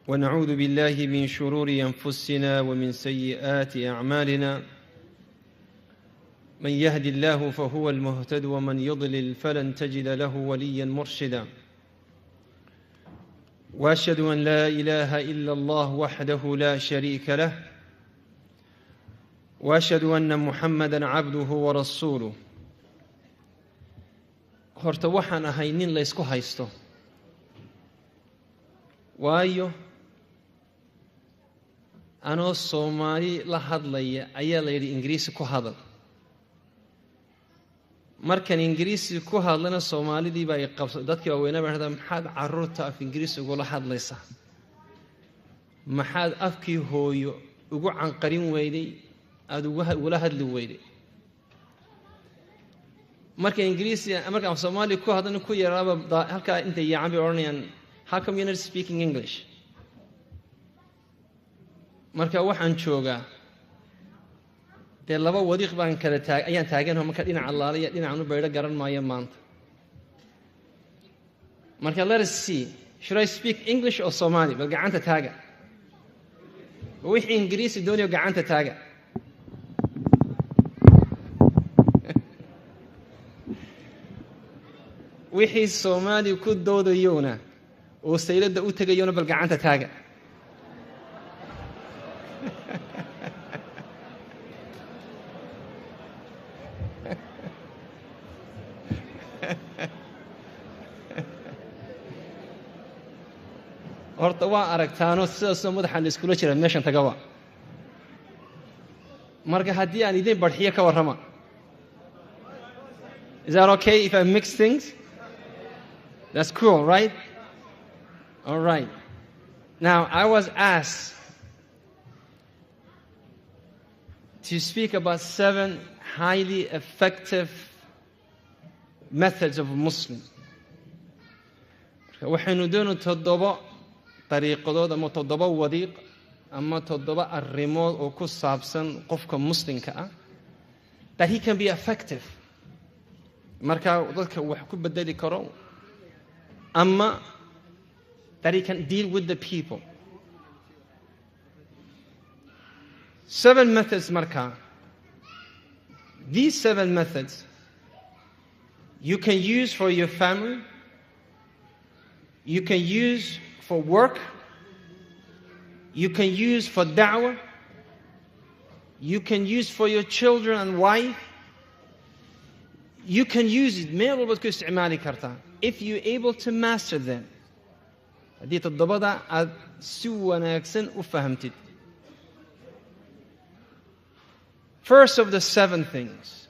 ونعوذ بالله من شرور أنفسنا ومن سيئات أعمالنا. من يهد الله فهو المهتد، ومن يضلل فلن تجد له وليا مرشدا. وأشهد أن لا إله إلا الله وحده لا شريك له، وأشهد أن محمدا عبده ورسوله. Horta waxaan ahay nin la ysku haysto, waayo anoo Soomaali la hadlaya ayaa la yidhi Ingiriisi ku hadal. Markan Ingiriisi ku hadlana Soomaalidii baa qabsa, dadkii waaweynaa baa dhahdaa, maxaad carruurta af Ingiriisi ugula hadlaysaa? Maxaad afkii hooyo ugu canqarin weyday, aada ugula hadli weyday? Marka Ingiriisi, marka af Soomaali ku hadlana ku yaraaba halkaa intay yaacan bay odhanayaan, "How come you're not speaking English?" Marka waxaan joogaa dee laba wadiiq baan kala taag ayaan taaganaho, marka dhinaca laalaya dhinacan u baydho garan maayo maanta. Marka let us see, should I speak English or Somali? Bal gacanta taaga wixii Ingiriisi doonayo, gacanta taaga. Wixii Soomaali ku doodayowna oo sayladda u tegayona bal gacanta taaga. Horta waa aragtaano sidaasoo madaxa la iskula jira meeshan tagaba. Marka haddii aan idin barxiyo ka warrama? Is that okay if I mix things? That's cool, right? All right. Now, I was asked to speak about seven highly effective methods of a Muslim. Waxaynu doonu toddoba dariiqadood ama toddoba wadiiq ama toddoba arrimood oo ku saabsan qofka Muslimka ah that he can be effective, marka dadka wax ku bedeli karo, ama that he can deal with the people. Seven methods. Marka these seven methods you can use for your family, you can use for work, you can use for da'wah, you can use for your children and wife. You can use it meel walbaad ku isticmaali kartaa if you're able to master them, haddii toddobada aad si wanaagsan u fahamtid. First of the seven things,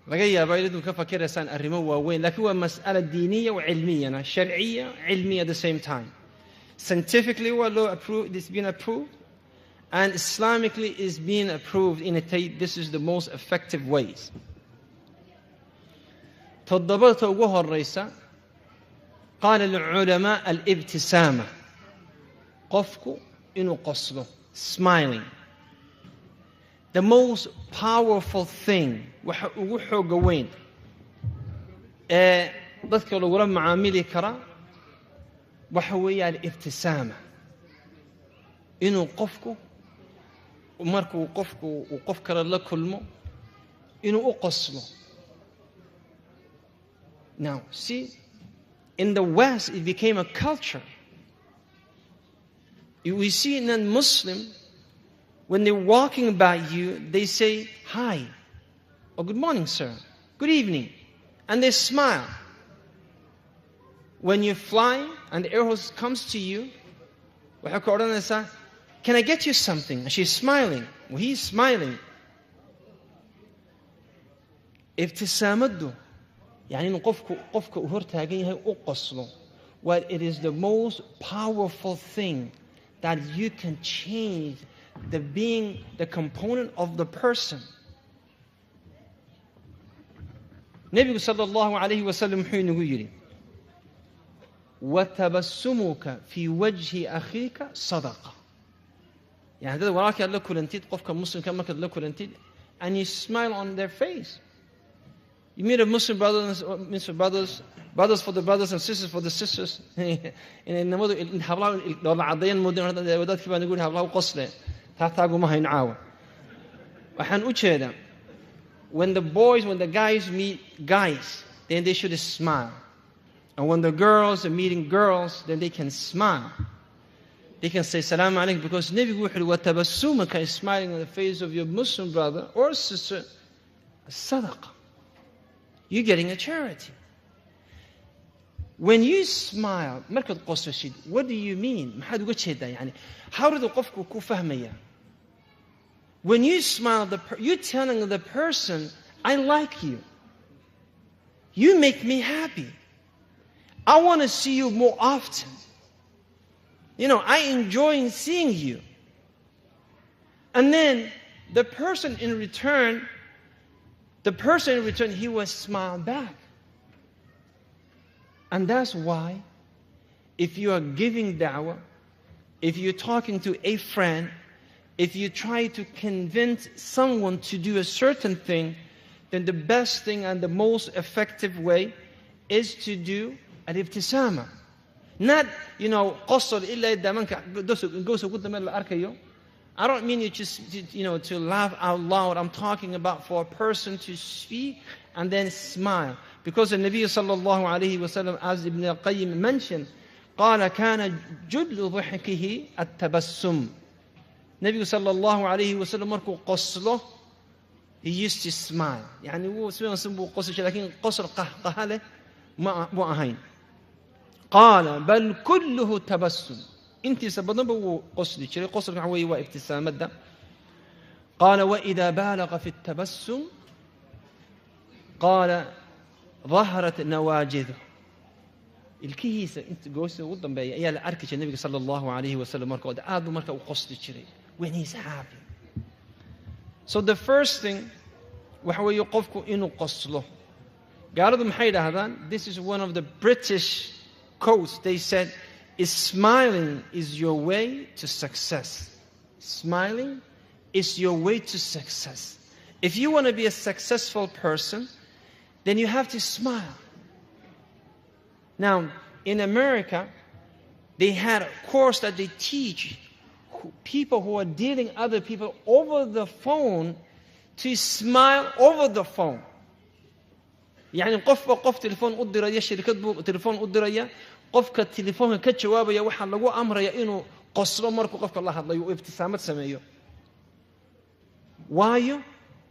laga yaaba inaad ka fakiraysaan arrimo waaweyn, laakiin waa mas'ala diiniya wa cilmiyana, sharciya, cilmiya at the same time. Scientifically waa loo approved, it's been approved, and Islamically is being approved in a this is the most effective ways. Toddobada ugu horeysa, قال العلماء، الابتسامة, qofku inuu qoslo, smiling. The most powerful thing, waxa ugu xooga weyn ee dadka lagula macaamili karaa waxa weeye الابتسامة, inuu qofku markuu qofku uu qof kale la kulmo inuu u qoslo. Now see, in the West it became a culture. We see non-Muslim, when they're walking by you, they say hi or good morning, sir, good evening, and they smile. When you fly and the air hostess comes to you, waxay ku odhanaysaa, "Can I get you something?" And she's smiling. Well, he's smiling. Ibtisaamaddu, yani inuu qofku qofka uu hortaagan yahay u qoslo, well, it is the most powerful thing that you can change the being, the component of the person. Nebigu sala Allahu calayhi wasalam muxuu inagu yidhi? وتبسمك في وجه أخيك صدقة. Yani haddaad walaalkaad la kulantid, qofka Muslimka markaad la kulantid, and you smile on their face, you meet a Muslim brother, Muslim brothers. Brothers for the brothers and sisters for the sisters. Inay namadu hablaha dhoola caddeeyaan moodeen, wadaadkii baa nagu yidhi hablaha u qosle. Taa taaguma hayno caawa. Waxaan u jeedaa, when the boys, when the guys meet guys, then they should smile. And when the girls are meeting girls, then they can smile. They can say "Salaam alaikum," because Nebigu wuxuu yidhi, "وتبسمك," is smiling on the face of your Muslim brother or sister, sadaqa. You're getting a charity. When you smile, markaad qosashid, what do you mean? Maxaad uga jeedaa? Yani, how do qofku ku fahmaya? When you smile, you're telling the person, "I like you. You make me happy. I want to see you more often. I enjoy seeing you." And then the person in return, he will smile back. And that's why if you are giving da'wah, if you're talking to a friend, if you try to convince someone to do a certain thing, then the best thing and the most effective way is to do al-ibtisama. Not qosol ilaa daamanka goosa ugu dambe la arkayo. I don't mean you just to laugh out loud. I'm talking about for a person to speak and then smile. Because the Nabi sallallahu alayhi wa sallam, as Ibn al-Qayyim mentioned, قال كان جل ضحكه التبسم. Nabi sallallahu alayhi wa sallam markuu qoslo, he used to smile. Yani wuu si wanaagsan buu qosli jiray, laakiin qosol qahqaha leh ma mu ahayn. قال بل كله تبسم. Intiisa badanba wuu qosli jiray. Qosolka waxa weeye waa ibtisaamadda. قال وإذا بالغ في التبسم قال ظهرت نواجذه. Ilkihiisa inta goosta ugu dambeeya ayaa la arki jiray nabiga sala allahu alayhi wasalam marka aad buu marka u qosli jiray when he's happy. So the first thing waxa weeye qofku inuu qoslo. Gaaladu maxay idhaahdaan? This is one of the British quotes. They said, "Smiling is your way to success." Smiling is your way to success. If you want to be a successful person, then you have to smile. Now, in America, they had a course that they teach people who are dealing other people over the phone to smile over the phone. Yani qofba qof telefoon u diraya, shirkad buu telefoon u diraya, qofka telefoonka ka jawaabaya waxaa lagu amraya inuu qoslo markuu qofka la hadlayo, uu ibtisaamad sameeyo. Waayo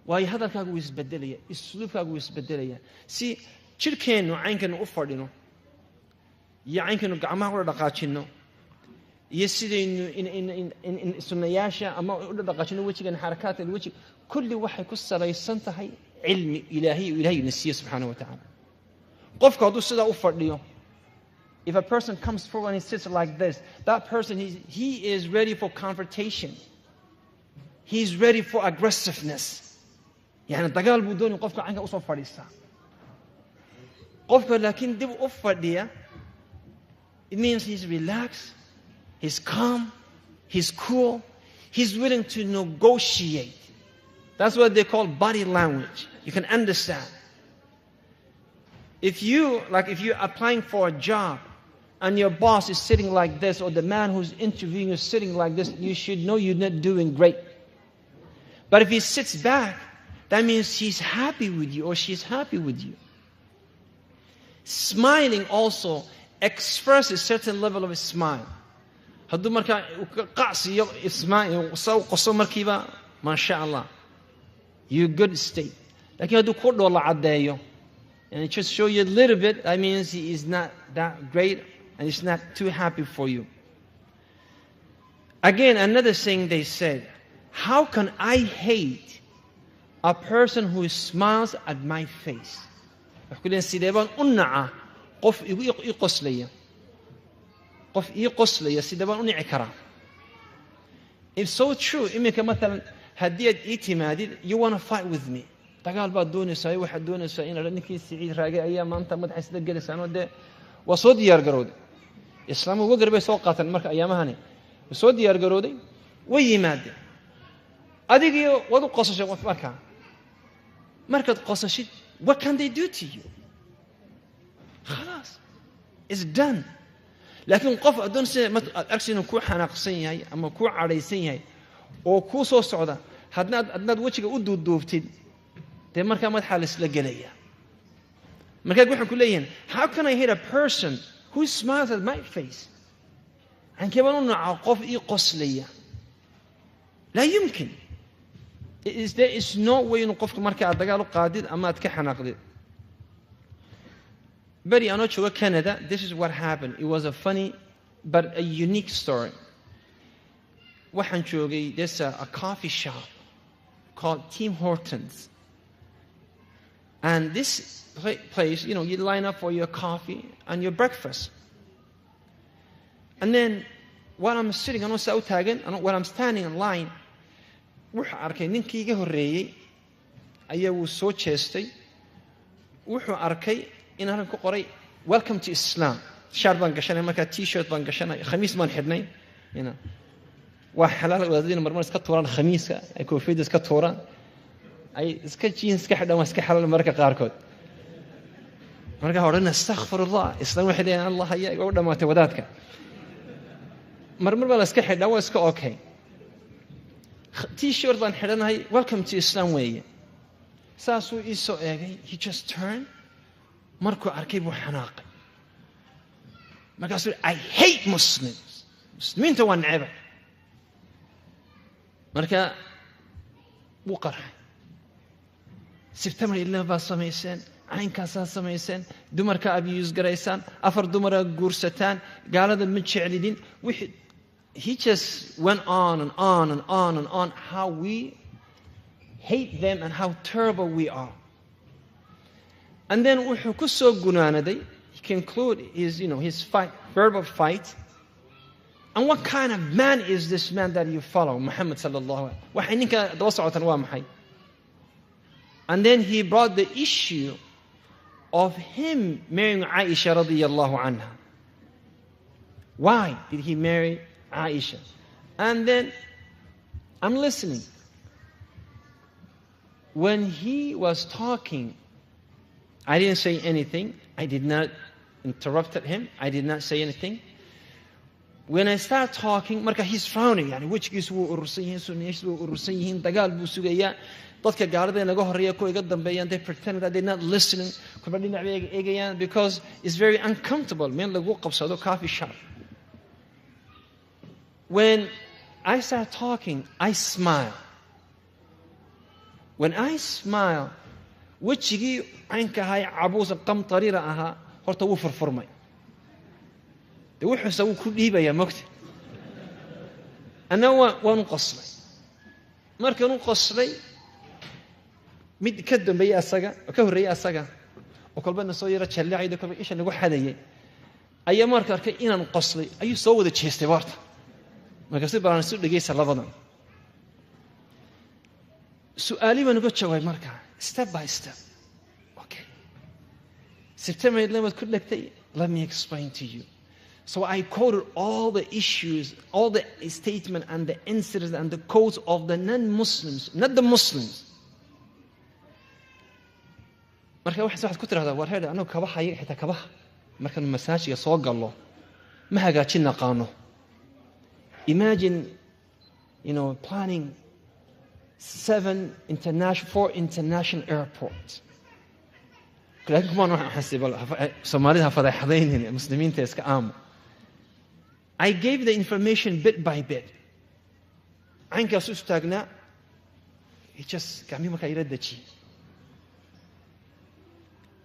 hadalkaagu wuu isbedelaya, usluubkaagu wuu isbedelaya. Si jidhkeennu caynkeennu u fadhino iyo caynkeennu gacmaha ula dhaqaajinno iyo sidaynu sunnayaasha ama u dhaqaajino wejigan, xarakaat alwejhi, kulli waxay ku salaysan tahay cilmi ilaahiy uu ilahay na siiye subxaanahu wa tacaala. Qofku hadduu sidaa u fadhiyo, if a person comes forward and he sits like this, that person, he is ready for confrontation. He's ready for aggressiveness. Yani dagaal buu doonaya qofka caynka usoo fadhiistaa. Qofka laakiin dib u fadhiya, it means he's relaxed, he's calm, he's cool, he's willing to negotiate. That's what they call body language. You can understand. If you, like if you're applying for a job and your boss is sitting like this, or the man who's interviewing you is sitting like this, you should know you're not doing great. But if he sits back, that means he's happy with you or she's happy with you. Smiling also expresses a certain level of a smile. Hadduu markaa qacsiyo sa u qoso markiiba, maasha Allah, you good state. Laakiin hadduu ku dhoola caddeeyo and just show you a little bit, that means he is not that great and he's not too happy for you. Again, another thing they said, "How can I hate a person who smiles at my face?" Waxay ku leeyihin, sidee baan u nacaa qof igu ii qoslaya? Qof ii qoslaya sidee baan u nici karaa? It's so true. Iminka maalan haddii aad ii timaadid, you wanna fight with me, dagaal baad doonaysaa, waxaad doonaysaa in ninkii Siciid Raage ayaa maanta madaxa isla gelaysaan. Dee waa soo diyaar garowday, islaamu wagar bay soo qaateen marka ayaamahani way soo diyaar garowday, way yimaadeen, adigii waad u qosashay qof. Markaa markaad qosashid, what can they do to you? Khalaas. It's done. Laakiin qof addoon sida aad arkaysa inuu kuu xanaaqsan yahay ama kuu cadhaysan yahay oo kuu soo socda, hadnaad adnaad wejiga u duuduubtid, dee markaa madaxaa la isla gelaya. Markaa waxay ku leeyihiin, "How can I hate a person who smiles at my face?" Cankee baan u nacaa qof ii qoslaya? Laa yumkin. There is no way inuu qofka marka aad dagaal u qaadid ama aad ka xanaaqdid. Beri anoo jooga Canada, this is what happened. It was a funny but a unique story. Waxaan joogay, there's a coffee shop called Tim Hortons, and this place, you line up for your coffee and your breakfast. And then while I'm sitting, anoo saa u taagan, while I'm standing in line, wuxuu arkay ninkii iga horreeyey ayaa wuu soo jeestay. Wuxuu arkay in halkan ku qoray "Welcome to Islam". Shaar baan gashanay markaa, T-shirt baan gashanay, khamiis baan xidhnay. Waa xalaal wadaadadiina marmar iska tuuraan khamiiska, ay koofiyadda iska tuuraan, ay iska jeans iska xidhaan. Waa iska xalaal mararka qaarkood. Markaa odhan "Astakfirullah", Islam waxay leeyahin, "Allah ayaa iga u dhamaatay wadaadka." Marmar baa la iska xidhaa, waa iska okay. T-shirt baan xidhanahay, "Welcome to Islam" weeye. Saasuu ii soo eegay. He just turned. Markuu arkay buu xanaaqay. Markaasuu, "I hate Muslims, Muslimiinta waa neceba." Marka wuu qarxay. "September 11 baad samayseen, caynkaasaad samayseen, dumarka abuse garaysaan, afar dumara guursataan, gaalada ma jeclidin." Wixii, he just went on and on and on and on how we hate them and how terrible we are. And then wuxuu ku soo gunaanaday, he conclude his fight, verbal fight, "And what kind of man is this man that you follow, Muhammad sallallahu alaihi? Waxay ninka daba socotaan waa maxay?" And then he brought the issue of him marrying Aisha radiyallahu anha. Why did he marry Aisha? And then I'm listening. When he was talking, I didn't say anything. I did not interrupt him. I did not say anything. When I start talking, marka he's frowning, yani wejigiisu wuu urursan yihiin, sunniyaashiisu wuu urursan yihiin, dagaal buu sugayaa. Dadka gaalada naga horreeya, kuwa iga dambeeyaan, they pretend that they're not listening. Kuba dhinac bay eegayaan because it's very uncomfortable meel lagu qabsado coffee shop. When I start talking, I smile. When I smile, wejigii caynka ahaa, cabuusa qamtariira ahaa, horta wuu furfurmay. De wuxuuse wuu ku dhiibayaa mogta. Anna waan u qoslay. Markaan u qoslay, mid ka dambeeyey asaga, ka horreeyey asaga, oo kolbana soo yaro jalleecayda, kolba isha nagu xadayay, ayaa marka arkay inaan qoslay, ayuu soo wada jeestay horta. Markaasu balaan isu dhegaysa labadan su'aali baan uga jawaabay markaa, step by step. "Okay, September 11 waad ku dhegtay. Let me explain to you." So I quoted all the issues, all the statement and the incidents and the quotes of the non-Muslims, not the Muslims. Marka waxaad ku tirahdaa, "War heedhe, anagu kabaha iyaga, xitaa kabaha markaanu masaajiga soo gallo ma hagaajin naqaano." Imagine planning seven international, four international airports. Laakiin kumaan waxaan Soomaalida ha fadeexadaynin, Muslimiinta iska aamo. I gave the information bit by bit. Caynkaasu istaagnaa. He just gacmihii markaa ila dejiyey.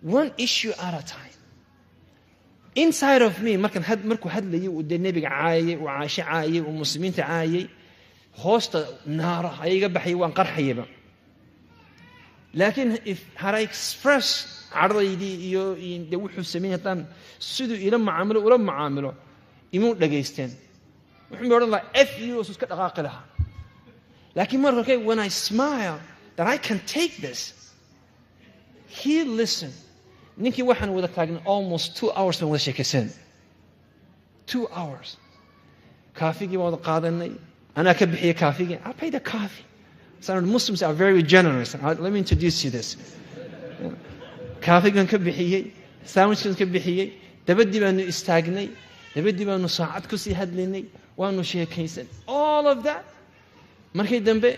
One issue at a time. Inside of me, markan markuu hadlayay, uu dee Nebiga caayay, uu Caashe caayay, uu Muslimiinta caayay, hoosta naara ayaa iga baxayay, waan qarxayaba. Laakiin if had I express cadhadaydii iyo de wuxuu sameeyey, haddaan siduu ila macaamilo ula macaamilo, imuu dhagaysteen. Wuxuu odhan lahaa "F you", iska dhaqaaqi lahaa. Laakiin marka okay, when I smile that I can take this, he listened. Ninkii waxaan wada taagnay almost 2 hours baan wada sheekaysan. 2 hours. Kaafigii baan wada qaadanay. Anaa ka bixiyey kaafigii. I paid the coffee. So Muslims are very generous. Let me introduce you this. Kaafigan ka bixiyey, sandwichkan ka bixiyey. Dabaddii baanu istaagnay, dabaddii baanu saacad kusii hadlaynay, waanu sheekaysan, all of that. Markii dambe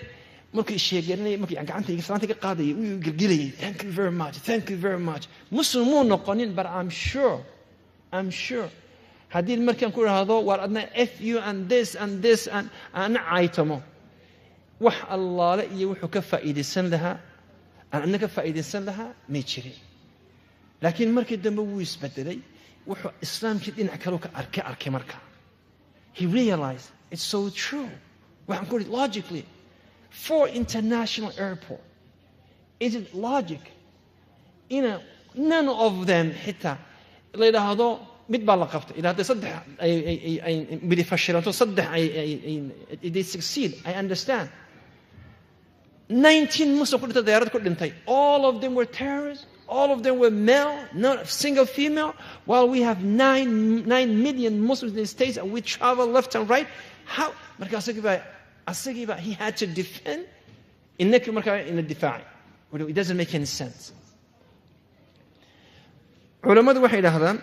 markuu sheeganay, markii gacanta iga salaanta iga qaadayay, wuu gelgelayay, "Thank you very much, thank you very much." Muslim muu noqonin, but I'm sure haddii markaan ku idhaahdo, "Waar adna f you and this and this and," ana caytamo, wax allaale iyo wuxuu ka faa'iidaysan lahaa aan adna ka faa'iidaysan lahaa may jirin. Laakiin markii dambe wuu isbedelay, wuxuu islaamkii dhinac kaleu ka arkay. Marka he realized it's so true. Waxaan ku idhi, logically, four international airport, is it logic ina none of them xitaa la yidhaahdo mid baa la qabtay, ilaa hadday saddex ay midi fashilanto, saddex ay they succeed, I understand. 19 Muslim ku dhintay, diyaarad ku dhintay, all of them were terrorists, all of them were male, not a single female, while we have 9 million Muslims in the States and we travel left and right. How? Marka asagii baa he had to defend innakii markaa ina difaacay. It doesn't make any sense. Culammadu waxay idhahdaan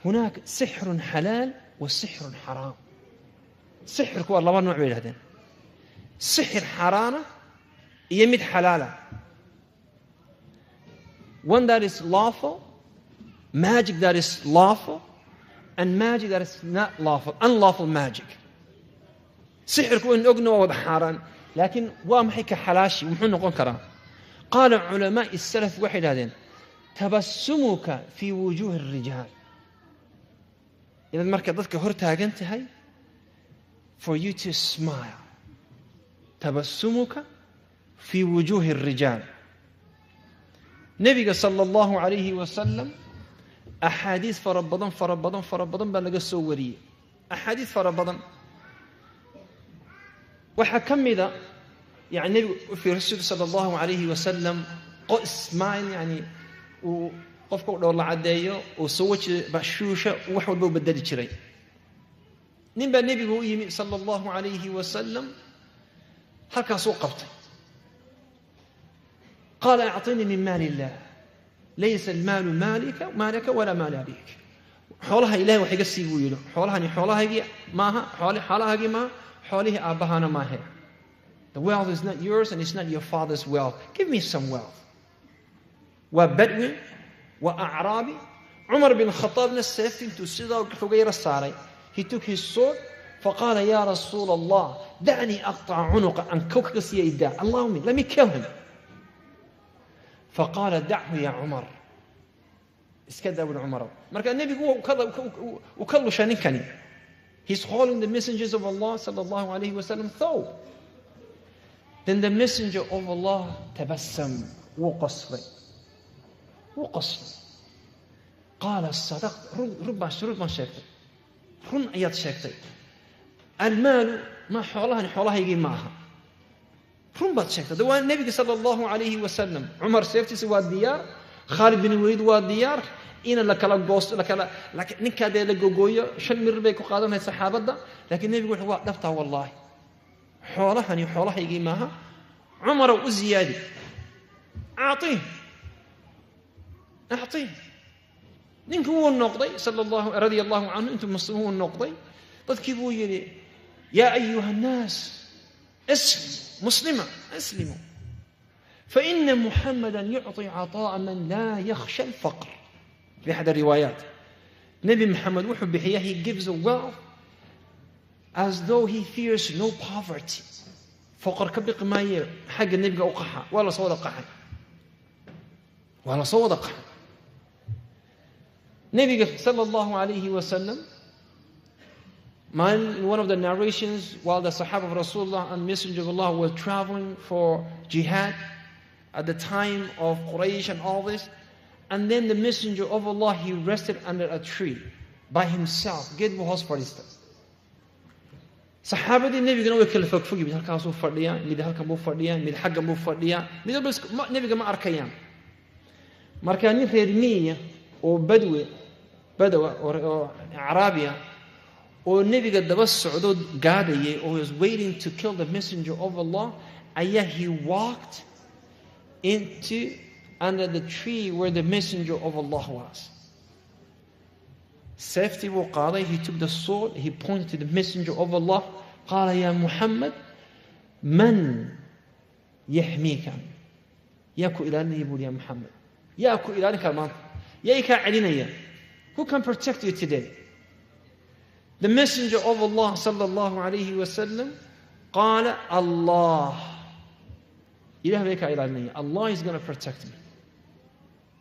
هناك سحر حلال وسحر حرام. Sixirku waa laba nooc bay yidhahdeen, sixir xaaraana iyo mid xalaala, one that is lawful, magic that is lawful, and magic that is not lawful, unlawful magic. Sixirku waynu ogna waa wada xaaraan, laakiin waa maxay ka xalaashi muxuu noqon karaa? قال علماء السلف, waxay idhahdeen, تبسمك في وجوه الرجال, inaad marka dadka hor taagan tahay, for you to smile, تبسمك في وجوه الرجال. Nebiga صلى الله عليه وسلم axaadiis fara badan, fara badan, fara badan baa laga soo wariyey, axaadiis fara badan. Waxaa ka mida yani nebigu u fiirsidu صلى الله عليه وسلم, smile, yani uu qofka u dhoolla caddeeyo, uu soo weji bashuusha, wax walba u bedeli jiray. Nin baa nebigu u yimi صلى الله عليه وسلم, halkaasuu qabtay. قال أعطني من مال الله ليس المال مالك مالك ولا مال أبيك. Xoolaha Ilahay wax iga sii buu yidhi. Xoolahani xoolahaygii maaha, xoolahaagii maaha, xoolihii aabbahana maahe. The wealth is not yours and it's not your father's wealth. Give me some wealth. Waa badwi, waa acraabi. Cumar bin Khataabna seefti intuu sidaa uga yaro saaray, he took his sword, فقال يا رسول الله دعني أقطع عنقه, aan kow kaga siiya idaa, allow me, let me kill him. فقال دعه يا عمر, iska daa buri Cumarow. Marka nebigu uu ka lusha ninkani. He's holding the messengers of Allah صلى الله عليه وسلم ثوب. Then the messenger of Allah تبسم, wuu qoslay, wuu qoslay. قال صدقت, run baan sheegtay, run ayaad sheegtay. المال ma xoolahani xoolahaygii ma aha, run baad sheegtay. De waa nebiga صلى الله عليه وسلم. Cumar seeftiisa waa diyaar, Khaalid bin Waliid waa diyaar ina la kala goosto, lakala ninkaa dee la gogooyo, shan mirir bay ku qaadanaya saxaabadda. Laakiin nebigu wuxuu, waa dhabtaa, wallaahi xoolahani xoolahaygii maaha. Cumarow, u ziyaadi, أعطيه أعطيه. Ninkii wuu noqday صلى الله رضي الله عنه, intuu muslim wuu noqday, dadkii buu yidhi, يا أيها الناس أسلموا, muslima, أسلموا فإن محمدا يعطي عطاء من لا يخشى الفقر. في أحد الروايات, Nebi Muhammad wuxuu bixiya, he gives a wealth as though he fears no poverty. Faqr ka biqi maaye, xagga nebiga u qaxa. Waa la soo wada qaxay, waa la soo wada qaxay. Nebiga صلى الله عليه وسلم in one of the narrations, while the Sahaba of Rasulullah and Messenger of Allah were traveling for jihad at the time of Quraysh and all this, and then the Messenger of Allah, he rested under a tree by himself. Geed buu hoos fadhiistay. Saxaabadii nebigana way kala fogfogi, mid halkaasuu fadhiyaa, mid halkan buu fadhiyaa, mid xaggan buu fadhiyaa, mid walba nebiga ma arkayaan. Marka nin reer miyiya oo badwe badawa oo acraabiya oo nebiga daba socdo, gaadayay, oo was waiting to kill the Messenger of Allah, ayaa he walked into under the tree where the Messenger of Allah was. Seeftii buu qaaday. He took the sword. He pointed to the Messenger of Allah. Qaala ya Muhammad, man yaxmiika? Yaa ku ilaalinaya buuri ya Muhammad? Yaa ku ilaalin kara maanta? Yaa i kaa celinaya? Who can protect you today? The Messenger of Allah sallallahu alayhi wasallam qaala Allah. Ilaah bay kaa ilaalinaya. Allah is going to protect me.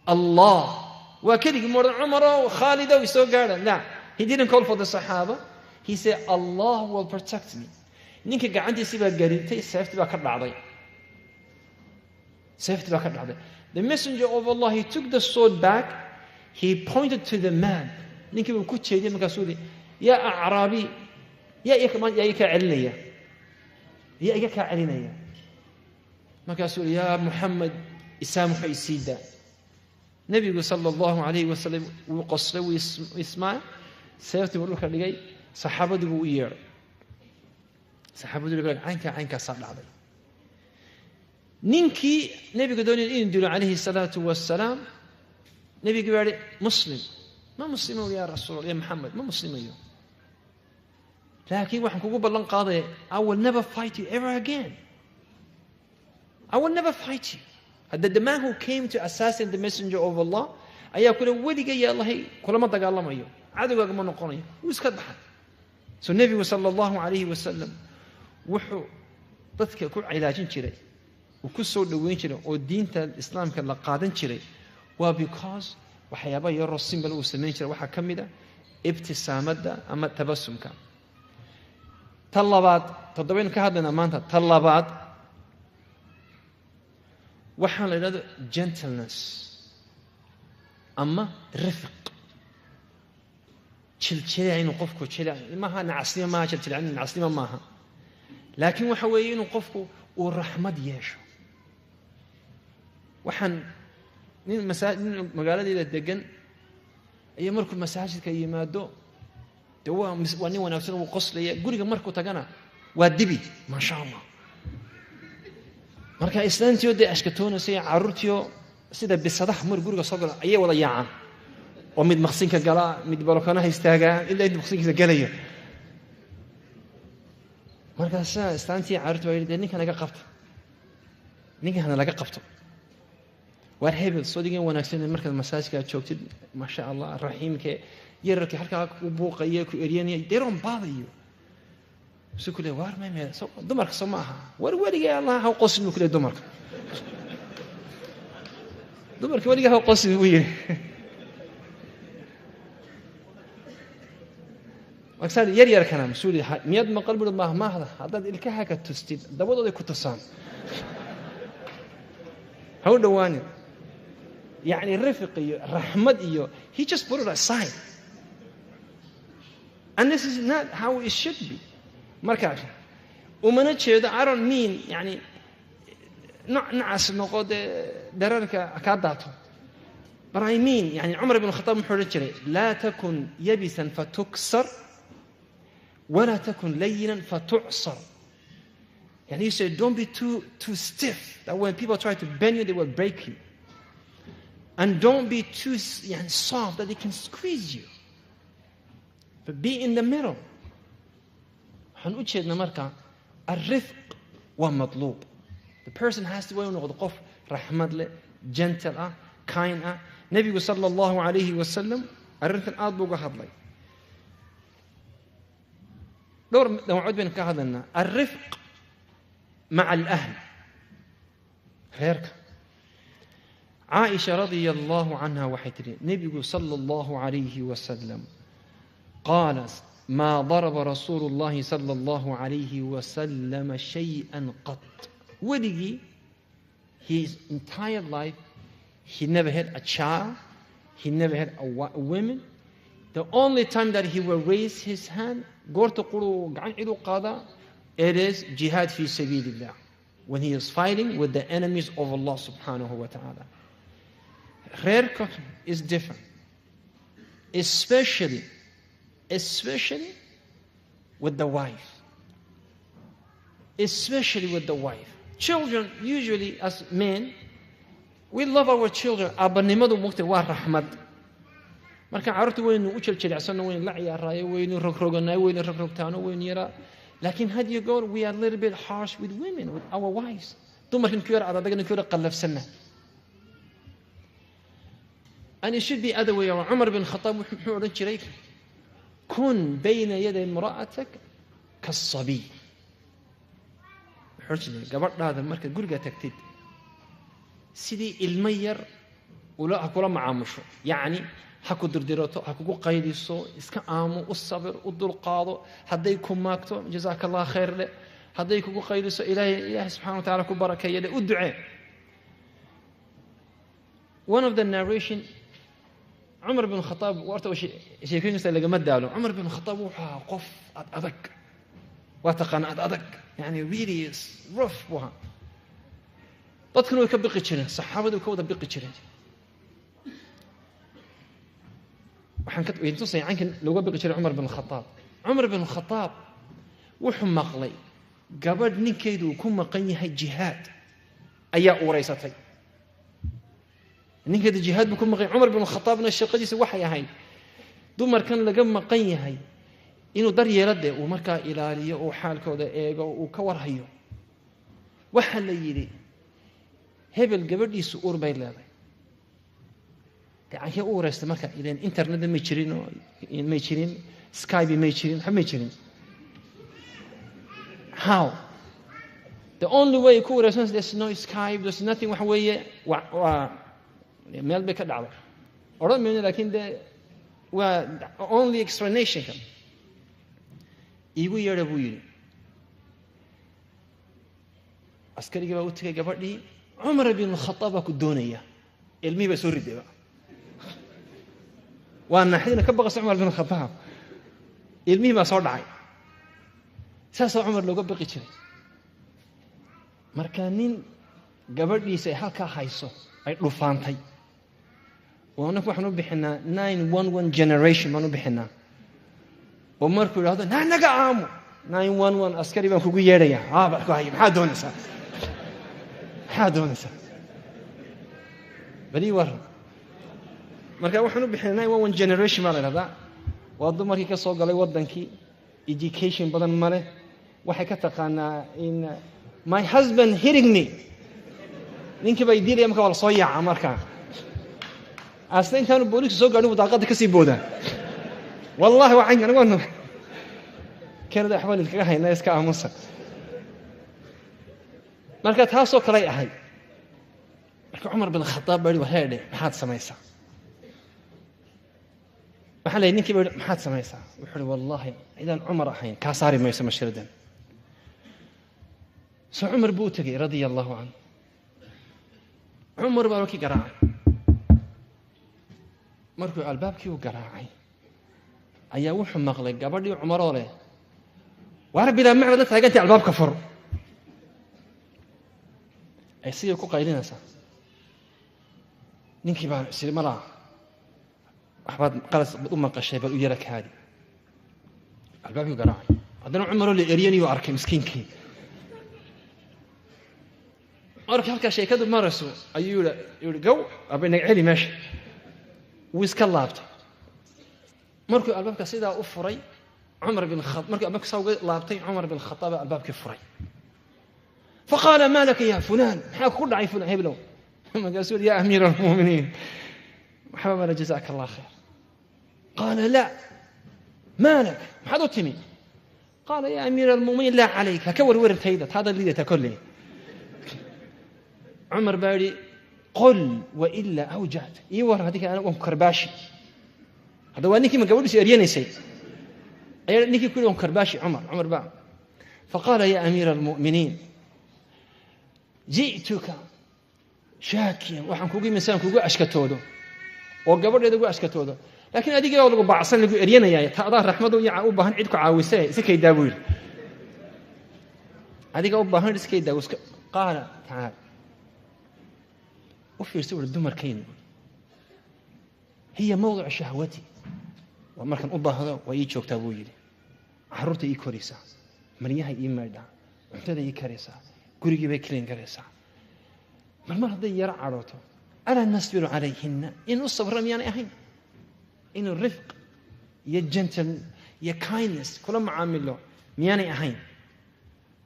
Allah. Waa keligii more than Umar o Khalid o isoo gaadha. La, he didn't call for the Sahaba. He said, Allah will protect me. Ninka gacantiisii baa garintay, seeftii baa ka dhacday. Seeftii baa ka dhacday. The Messenger of Allah, he took the sword back. He pointed to the man. Ninkii buu ku jeediyay markaasuu yidhi, yaa acraabi, yaa iga kaa celinaya, yaa iga kaa celinaya. Markaasuu yidhi, yaa Muhammad, isaamuxa isiida. Nabigu sala allahu alayhi wasalam wuu qoslay, wuu ismaay, seeftii buu dhulka dhigay, saxaabadii buu u yeedhay. Saxaabadii buu caynkaa caynkaasaa dhacday. Ninkii nabiga doonayay inuu dilo calayhi salaatu wasalaam, nabigi baa yihi muslim ma muslimo ya rasuul ya Muhammad, ma muslimayo, laakiin waxaan kugu ballan qaadaya, I will never fight you ever again. I will never fight you. Hadda the man who came to assassinate the Messenger of Allah ayaa kule weliga ya Allahay kulama dagaalamayo, cadowgaaga ma noqonayo, wuu iska baxay. So nebigu sala allahu alayhi wasalam wuxuu dadka ku cilaajin jiray, uu ku soo dhoweyn jiray oo diinta islaamka la qaadan jiray waa because waxyaaba yaroo simbal uu samayn jiray. Waxaa ka mid a ibtisaamadda ama tabasumka. Ta labaad, toddobaynu ka hadlaynaa maanta. Ta labaad waxaa la yidhahdo gentleness ama rifq, jiljilaa inuu qofku jila maaha, nacasnimo maaha, jiljilaa nacasnimo maaha, laakiin waxa weeye inuu qofku uu raxmad yeesho. Waxaan nin nin magaaladeeda degan ayaa markuu masaajidka yimaado, dee waa nin wanaagsan, wuu qoslaya. Guriga markuu tagana waa dibi, maasha Allah. Marka islaantiio dee ashkatoonaysa iyo carruurtiio sida bisadaha mar guriga soo gala ayay wada yaacaan, oo mid maqsinka galaa, mid balokanaha istaagaa, ilaa inta maqsinkiisa galaya. Markaasaa islaantii carruurti baa yidhi, dee ninkan laga qabto, ninkan laga qabto. Waar hebel soo digan wanaagsan markaad masaajidka aad joogtid, maasha Allah, raxiimke yararkii halkaa ku buuqaya ku eryanaya, they don't bother you. Su ku le waar may dumarka soo ma aha, war weligay Allah ha qosin buu ku leey dumarka, dumarka weligaa ha qosin buu yidhi. Markaasaa yar yarkana masuuli miyaad maqal buri maahmaahda, haddaad ilkaha ka tustid dabadooday ku tusaan, ha u dhowaanin. Yani rifq iyo raxmad iyo he just put it aside, and this is not how it should be. Marka umana jeedo, I don't mean yani nacas noqo dee dherarka kaa daato, but I mean yani Cumar ibn Khataab muxuu odhan jiray, laa takun yabisan fatuksar walaa takun layinan fatucsar. Yani he said, don't be too stiff that when people try to bend you they will break you, and don't be too soft that they can squeeze you, but be in the middle. Waxaan u jeednaa marka alrifq waa matluub. The person has to waa inuu noqdo qof raxmad leh, gentle ah, kind ah. Nebigu sala allahu alayhi wasalam arrintan aad buu uga hadlay. Dhowr dhawcood baynu ka hadlaynaa. Alrifq maca alahl, reerka. Caaisha radia allahu canha waxay tidhi, nebigu sala allahu alayhi wasalam qaala, maa daraba rasuulu llahi sala allahu alayhi wasalam shay-an qat. Weligii, his entire life, he never had a child, he never had a woman. The only time that he will raise his hand, goorta quru gacan cid u qaadaa, it is jihad fi sabilillah, when he is fighting with the enemies of Allah subhanahu wa ta'ala. Reerka is different, especially with the wife. Especially with the wife. Children, usually as men, we love our children. Abanimadu mugta waa raxmad. Marka carruurta waynu u jeljelecsanno, waynu la ciyaaraayo, waynu rogroganayo, waynu rogrogtaano, waynu yaraa. Laakiin had iyo goor we are a little bit harsh with women, with our wives. Dumarkan ku yar adadagna ku yar qallafsanna. And it should be other way around. Cumar bin Khataab muxuu odhan jiray, kun bayna yaday imra'atak kasabiy. Wuxuu odhan jiray gabadhaada markaad guriga tagtid sidii ilmo yar ula ha kula macaamusho, yacni ha ku dirdirato, ha kugu qayliso, iska aamo, u sabir, u dulqaado. Hadday ku maagto jazaaka allah khayr leh, hadday kugu qayliso ilaahay ilaahay subxana wa tacala ku barakeeya leh, u ducee. One of the narration, Cumar bin Khataab, horta sheekooyinkiisa lagama daalo. Cumar bin Khataab wuxuu ahaa qof ad adag, waa taqaana ad adag, yani really is rough buu ahaa. Dadkuna way ka biqi jireen, saxaabadu way ka wada biqi jireen. Waxaan ka idin tusaya cankan looga biqi jiray Cumar bin Khataab. Cumar bin Khataab wuxuu maqlay gabadh ninkeedu uu ku maqan yahay jihaad ayaa uuraysatay. Ninkeeda jihaad buu ku maqan yahay. Cumar bin Khataabna shaqadiisa waxay ahayd dumarkan laga maqan yahay inuu daryeelo, dee uu markaa ilaaliyo, uu xaalkooda eego, uu ka warhayo. Waxaa la yidhi hebel gabadhiisu uur bay leedahay. Gacankee u uuraystay marka? Ileen internetna may jirin, oo may jirin Skype, may jirin, waxba may jirin. How? The only way ku wareegsan, there's no Skype, there's nothing. Waxa weeye waa meel bay ka dhacday odhan mayno, laakiin dee waa only explanationka. Iigu yeedha buu yidhi. Askarigii baa u tegay gabadhii. Cumar bin Khataab baa ku doonaya. Ilmihii baa soo ridayba, waa naxdina ka baqaysa Cumar bin Khataab, ilmihii baa soo dhacay. Saasaa Cumar looga baqi jiray. Marka nin gabadhiisa ay halkaa hayso, ay dhufaantay, oo annagu waxaan u bixinaa 911 generation baan u bixinaa, oo markuu idhahdo naa naga aamo, 911 askari baan kugu yeedhaya, aa baa ku haya, maxaa doonaysaa, maxaa doonaysaa, bali waran. Marka waxaan u bixinaa 911 generation baa la idhahdaa. Waa dumarkii ka soo galay waddankii, education badan ma leh, waxay ka taqaanaa in my husband hitting me, ninkii baa idilaya. Marka waa la soo yaaca, markaa asna intaanu booliisku soo gaadhin buu daaqadda kasii boodaa. Wallahi waa caynka anigu waanu Canada waxbaan idinkaga haynaa, iska aamusa. Marka taasoo kaley ahayd. Marka Cumar bin Khataab baa yihi, wareedhe, maxaad samaysaa? Waxaa la yidhi ninkii baa yihi, maxaad samaysaa? Wuxuu uhi, wallahi cidaan Cumar ahayn kaa saari mayso mashkiradan. So Cumar buu u tegey radia allahu canhu. Cumar baa markii garaacay. Markuu albaabkii u garaacay ayaa wuxuu maqlay gabadhii Cumaroo leh, waar bilaa macbad la taagantay, albaabka fur. Ay sidii ku qaylinaysaa. Ninkii baa isiri, malaa waxbaad qalas u maqashay, bal u yara kaadi. Albaabkii garaacay haddana, Cumaroo la eryanayuu arkay miskiinkii. Marka halkaa sheekadu marayso ayuu yihi, gow aba naga celi meesha. Wuu iska laabtay. Markuu albaabka sidaa u furay Cumar bin markuu albaabka sidaa uga laabtay, Cumar bin Khataab baa albaabkii furay. Faqaala, maa laka ya fulaan? Maxaa kugu dhacay fulaan heblow? Markaasuu yihi, ya amiir almu'miniin, waxba mala, jazaaka allah khayr. Qaala, la maa lak, maxaad u timi? Qaala, ya amiir almu'miniin, laa calayk, ha ka warwarin tayda, taada liidata kolley. Cumar baa yidhi, qul wailaa awjacta, ii war, haddii kale waan ku karbaashi. Hadda waa ninkii ma gabadhiisu eryanaysay ayaa ninkii ku yidhi, waan ku karbaashi. Cumar baa faqaala, ya amiira almu'miniin, ji'tuka shaakiyan, waxaan kugu imi saan kugu ashkatoodo oo gabadheeda ugu ashkatoodo, laakiin adigii baa lagu baacsan, lagu eryanaya, ta adaa raxmadu iyo u baahan cid ku caawise, iska kaydaa buu yidhi, adiga u baahan iska kaydaa iska. Qaala, tacaal. U fiirsa uri dumarkaynu, hiya mawdicu shahwati, waa markaan u baahdo waa ii joogtaa buu yidhi, carruurta ii koraysaa, maryaha ii maydhaa, cuntada ii karaysaa, gurigii bay clean garaysaa. Mar hadday yaro cadhooto, alaa nasbiru calayhinna? In u sabra miyaanay ahayn? Inuu rifq iyo gentle iyo kindness kula macaamilo miyaanay ahayn?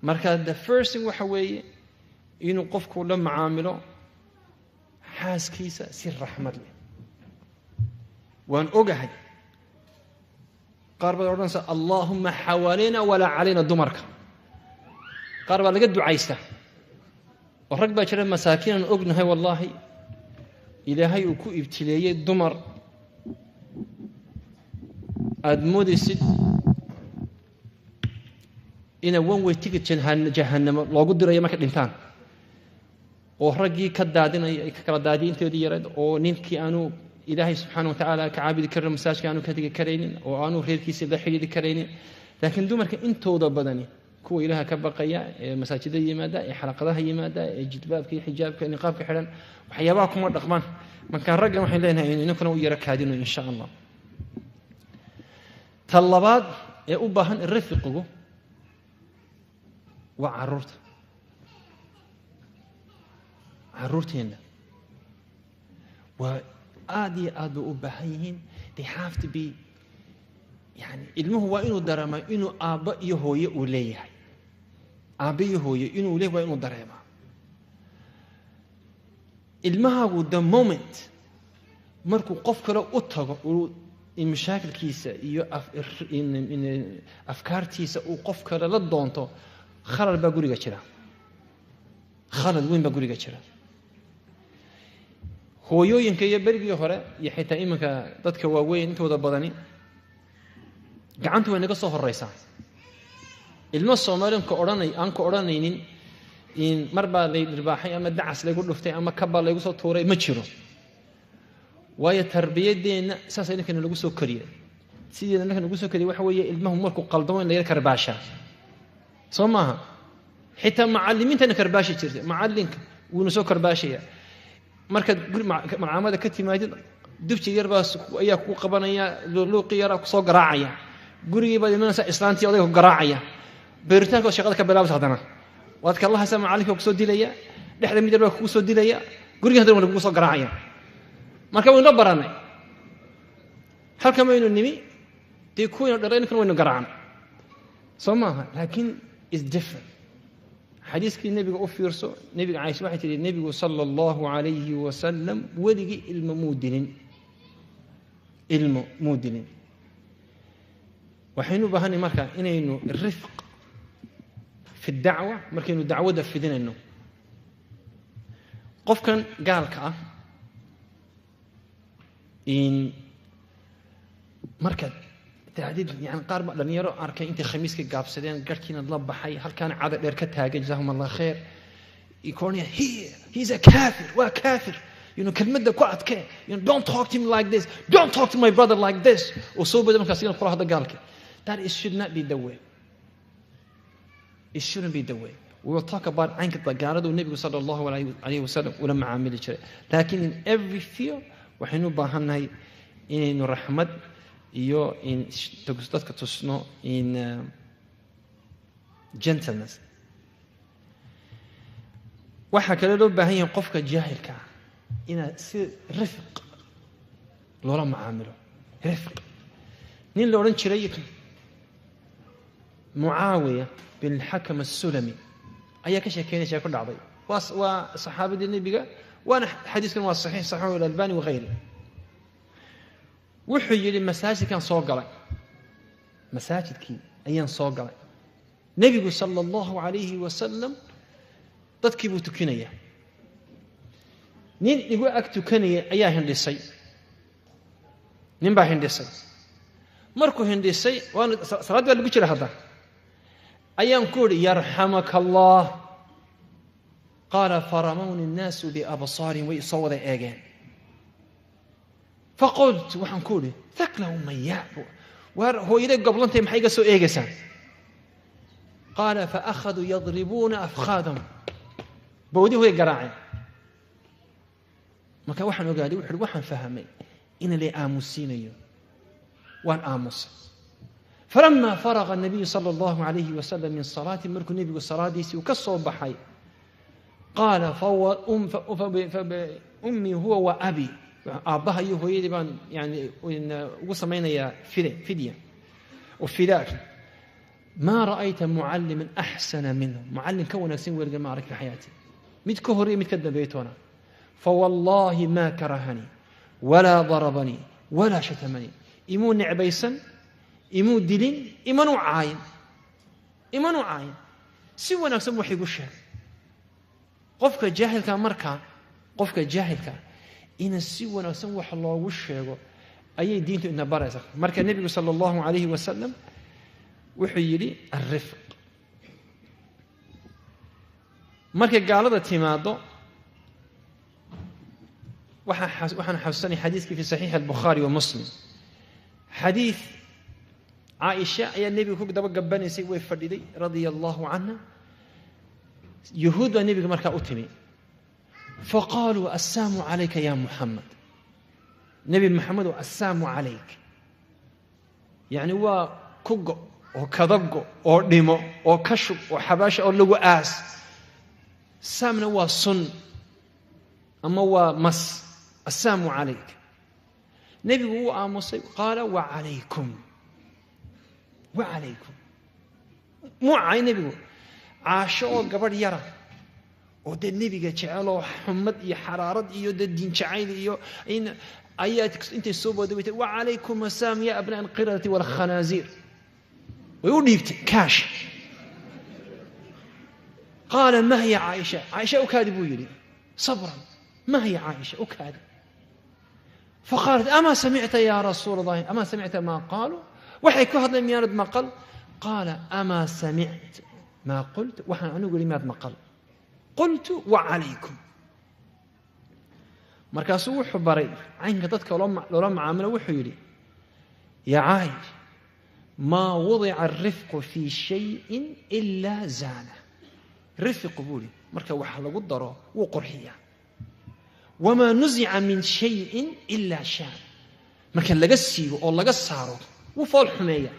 Marka the first thing waxa weeye inuu qofku la macaamilo xaaskiisa si raxmad leh. Waan ogahay qaar baad odhanaysa, "Allaahumma xawaalayna walaa calayna." Dumarka qaar baa laga ducaystaa oo rag baa jira masaakiin aan ognahay, wallaahi, Ilaahay uu ku ibtileeyey dumar aada moodaysid ina one way ticket jahannamo loogu dirayo markay dhintaan, oo raggii ka daadinaya, ka kala daadiya inteedii yareed, oo ninkii aanu Ilaahay subxaana wa tacaala ka caabudi karin, masaajka aanu ka tegi karaynin, oo aanu reerkiisii la xidhiiri karaynin. Laakiin dumarka intooda badani, kuwa Ilaaha ka baqaya ee masaajida yimaada, ee xalaqadaha yimaada, ee jilbaabka iyo xijaabka, niqaabka xidhan, waxyaabaha kuma dhaqmaan. Marka raggan waxaan leenahay ininkuna u yaro kaadino, insha Allah. Ta labaad ee u baahan rafiqigu waa caruurta. Caruurteenna waa aad iyo aad bay u baahan yihiin. They have to be, yani, ilmuhu waa inuu dareemaa inuu aabbo iyo hooye uu leeyahay. Aabbo iyo hooye inuu leeyahay waa inuu dareemaa ilmahaagu. The moment markuu qof kale u tago, uu mashaakilkiisa iyo afkaartiisa uu qof kale la doonto, khalal baa guriga jira, khalal weyn baa guriga jira. Hooyooyinka iyo berigii hore iyo xitaa iminka dadka waaweyn intooda badani gacantu way naga soo horeysaa. Ilmo Soomaalian ka odhanay aan ka odhanaynin mar baa lay dhirbaaxay ama dacas laygu dhuftay ama kabbaa laygu soo tuuray ma jiro. Waayo, tarbiyadeenna saasa ninkana lagu soo koriya. Sideeda ninka lagu soo koriya waxa weeye ilmahu markuu qaldamo in la yar karbaashaa, soo maaha? Xitaa macallimiintana karbaashi jirtay. Macallinka wuuna soo karbaashaya. Markaad guri malcaamada ka timaadid, dubji yar baa ayaa kugu qabanaya, luuqi yaraa kusoo garaacaya. Gurigii baad imanaysaa, islaantii odayga ku garaacaya. Beeritaanka shaqada ka bilaabaysa, haddana waad kala lahaysaa, macallinka kusoo dilaya, dhexda mid yar baa kugu soo dilaya, guriga haddana waa lagugu soo garaacaya. Marka waynu la baranay halkan baynu nimi, dee kuwaynu dhalay ninkana waynu garaacnay, soo maaha? Laakiin is different. Xadiiskii Nebiga u fiirso. Nebiga, Caaisha waxay tihi, Nebigu sala Allahu calayhi wasalam weligii ilmo muu dilin, ilmo muu dilin. Waxaynu u baahanay marka inaynu rifq fi dacwa markaynu dacwadda fidinayno. Qofkan gaalka ah in markaad taahdid, yani, qaar baa dhalinyaro arkay intay khamiiska gaabsadeen, garhkiina la baxay, halkaana cada dheer ka taagan, jazaahum Allah khair, koonaya, "He's a kafir, waa kafir." Kelmadda ku adkee, "Don't talk to him like this, don't talk to my brother like this." Oo soo bada markaas inaan kula hadda gaalka. That is should not be the way. It shouldn't be the way. We will talk about caynka gaaladu Nebigu sala Allahu alayhi wasalam ula macaamili jiray. Laakiin in every field waxaynu u baahannahay inaynu raxmad iyo in dadka tusno in gentleness. Waxaa kale loo baahan yahay qofka jaahilka ah inaad si rifq loola macaamilo, rifq. Nin la odhan jiray Mucaawiya bin Xakam Asulami ayaa ka sheekeynaya sheeko dhacday. Waa saxaabadii Nebiga, waana xadiiskan waa saxiix, saxiixu Alalbani wagayri. Wuxuu yidhi, masaajidkaan soo galay, masaajidkii ayaan soo galay. Nebigu sala Allahu calayhi wasalam dadkii buu tukinaya. Nin igu ag tukanaya ayaa hindhisay. Nin baa hindhisay. Markuu hindhisay, waana salaad baa lagu jira hadda, ayaan ku idhi, "Yarxamaka Allah." Qaala, "Faramawni annaasu biabsaarihim." Way isoo wada eegeen. Faqult, waxaan ku idhi, "Thakla ummaya, waar hooyaday goblantay, maxay iga soo eegaysaan?" Qaala, "Faakhaduu yadribuuna afkhaadahum." Bowdihi way garaaceen. Marka waxaan ogaaday, wuxu uhi, waxaan fahmay in la aamusiinayo. Waan aamusay. Falama faraqa nabiyu sala Allahu alayhi wasalam min salaati, markuu Nebigu salaadiisii uu ka soo baxay, qaala, "Ummii huwa wa abi." Aabbaha iyo hooyadii baan yani ugu samaynayaa fidya oo fidaa. Maa ra'ayta mucalliman axsana minhu, mucallim ka wanaagsan weliga ma arag fi xayaati, mid ka horreeya mid ka dambeeya toona. Fawallaahi maa karahanii walaa darabanii walaa shatamanii, imuu necbaysan, imuu dilin, imanuu caayin, imanuu caayin, si wanaagsan wax igu sheegay. Qofka jaahilka markaa, qofka jaahilka ina si wanaagsan wax loogu sheego ayay diintu ina baraysaa. Marka nebigu sala allahu calayhi wasalam wuxuu yidhi alrifq. Markay gaalada timaado, waxaan xasuusanay xadiiskii fi saxiixi albukhaari wa Muslim. Xadiid Caaisha ayaa nebiga ku daba gabanaysay, way fadhiday radia allahu canha. Yuhuud baa nebiga markaa u timi, faqaaluu assaamu calayka ya Muxamed, nebi Maxamedow assaamu calayk, yacni waa ku go oo kadago oo dhimo oo ka shub oo xabaasha oo lagu aas. Saamna waa sun ama waa mas. Assaamu calayk. Nebigu wuu aamusay, qaala wacalaykum, wacalaykum. Muu cay nebigu. Caasho oo gabadh yara oo dee nebiga jeceloo xumad iyo xaraarad iyo dee diin jacayl iyo ayaa intay soo booday way wacalaykum assaam ya abnaa alqiradati waalkhanaasiir, way u dhiibtay kaash. Qaala ma hiya Caaisha, Caaisha u kaadi buu yidhi, sabran, ma hiya Caaisha u kaadi. Faqaalat amaa samicta ya rasuul allahi, amaa samicta maa qaaluu, waxay ku hadleen miyaanad maqal? Qaala amaa samict maa qult, waxaan anigu yidhi miyaad maqal? Qultu wacalaykum. Markaasuu wuxuu baray caynka dadka loola macaamilo, wuxuu yidhi yaa Caa'ish, maa wudica alrifqu fii shayin ilaa zaana. Rifqu buu yidhi marka wax lagu daro wuu qurxiyaa. Wamaa nusica min shayin ilaa shaan, marka laga siibo oo laga saaro wuu fool xumeeya.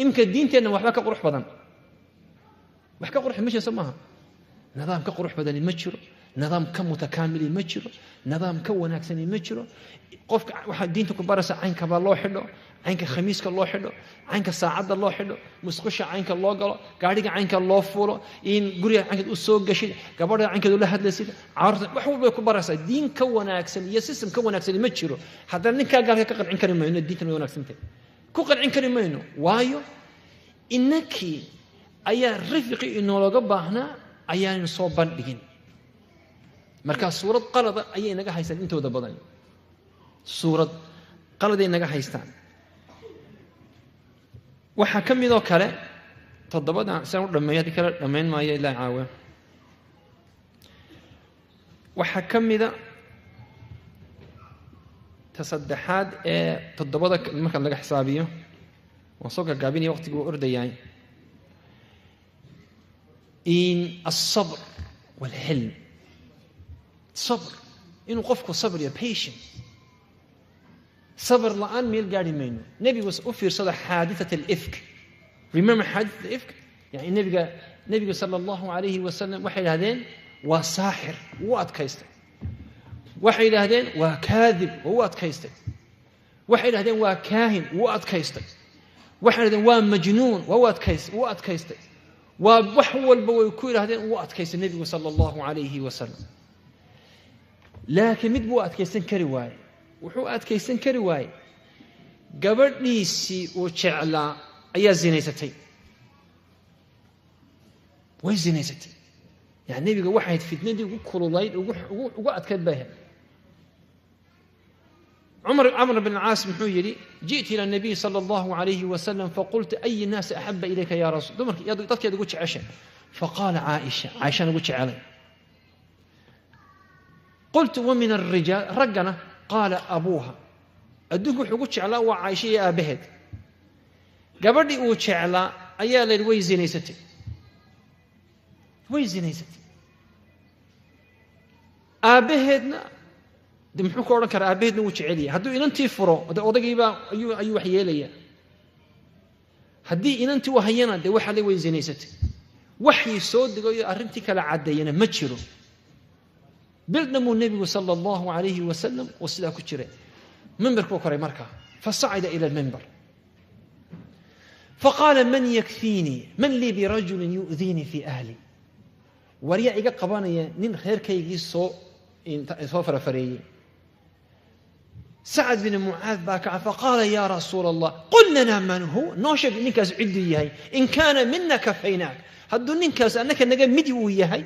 Imka diinteenna waxba ka qurux badan, wax ka qurux ma jiro, soo maaha? Nidaam ka qurux badani ma jiro, nidaam ka mutakaamili ma jiro, nidaam ka wanaagsani ma jiro. Qofka waxaa diinta ku baraysa caynka baa loo xidho, caynka khamiiska loo xidho, caynka saacadda loo xidho, musqusha caynka loo galo, gaadhiga caynka loo fuulo, in guriga caynkeed u soo gashid, gabadha caynkeed ula hadlaysid, carruurta wax walbay ku baraysaa. Diin ka wanaagsan iyo system ka wanaagsani ma jiro. Haddana ninkaa gaalka ka qancin kari mayno diintan way wanaagsantahay, ku qancin kari mayno, waayo innakii ayaa rifqi inoologa baahnaa ayaanu soo bandhigin. Markaa suurad qalada ayay naga haystaan intooda badan, suurad qaladay naga haystaan. Waxaa ka midoo kale toddobadan siaan u dhameeyo, haddii kale dhammayn maayo ilaa caawa. Waxaa ka mida ta saddexaad ee toddobada marka laga xisaabiyo, waan soo gagaabinaya waqtigii waa ordayahay, in alsabr waalxilm. Sabr, inuu qofku sabriyo, patient. Sabr la'aan meel gaari mayno. Nebigu u fiirsada xaadiثat alifk, remember xaadiثat alifk, yani nebiga sala allahu alayhi wasalam waxay yidhahdeen waa saaxir, wuu adkaystay. Waxay yidhaahdeen waa kaadib, wuu adkaystay. Waxay yidhahdeen waa kaahin, wuu adkaystay. Waxay yidhahdeen waa majnuun, wuu adkaystay. Waa wax walba way ku yidhahdeen, wuu adkaystay nebigu sala allahu alayhi wasalam. Laakiin mid buu adkaysan kari waayey, wuxuu adkaysan kari waayey gabadhiisii uu jeclaa ayaa zinaysatay, way zinaysatay. Yani nebiga waxay ahayd fitnadii ugu kululayd, ugu adkayd bay ahayd. Camr bin Caas muxuu yidhi ji'tu ila nabiy sala allahu alayhi wasalam faqultu ay naasi axaba ilayka ya rasuul, dumarka dadkeed ugu jeceshay. Faqaala Caaisha, Caaishaan ugu jecelay. Qultu wa min alrijaal, raggana? Qaala abuuha. Adduunku wuxuu ugu jeclaa waa Caaisha iyo aabbaheed. Gabadhii uu jeclaa ayaa la yidhi way zinaysatay, way zinaysatay. Aabbaheedna de muxuu ka odhan karaa? Aabbaheedna wuu jecelyahay. Hadduu inantii furo de odaygiibaa ayuu wax yeelaya. Haddii inantii u hayana dee waxa le way zinaysatay. Waxii soo degayo arrintii kala caddeeyana ma jiro. Bil dhan buu Nebigu sala Allahu calayhi wasalam uu sidaa ku jiray. Mimbarkuu koray markaa. Fasacida ila almimbar faqaala: "Man yakfiinii? Man lii birajulin yu'diinii fii ahli?" Waryaa iga qabanaya nin reerkaygii soo farafareeyey? Sacad bin Mucaad baa kaca. Faqaala: "Yaa Rasuula Allah, qul lanaa man huwa." Noo sheeg ninkaas cidduu yahay. "In kaana mina kafaynaak." Hadduu ninkaas annaka naga midi uu yahay,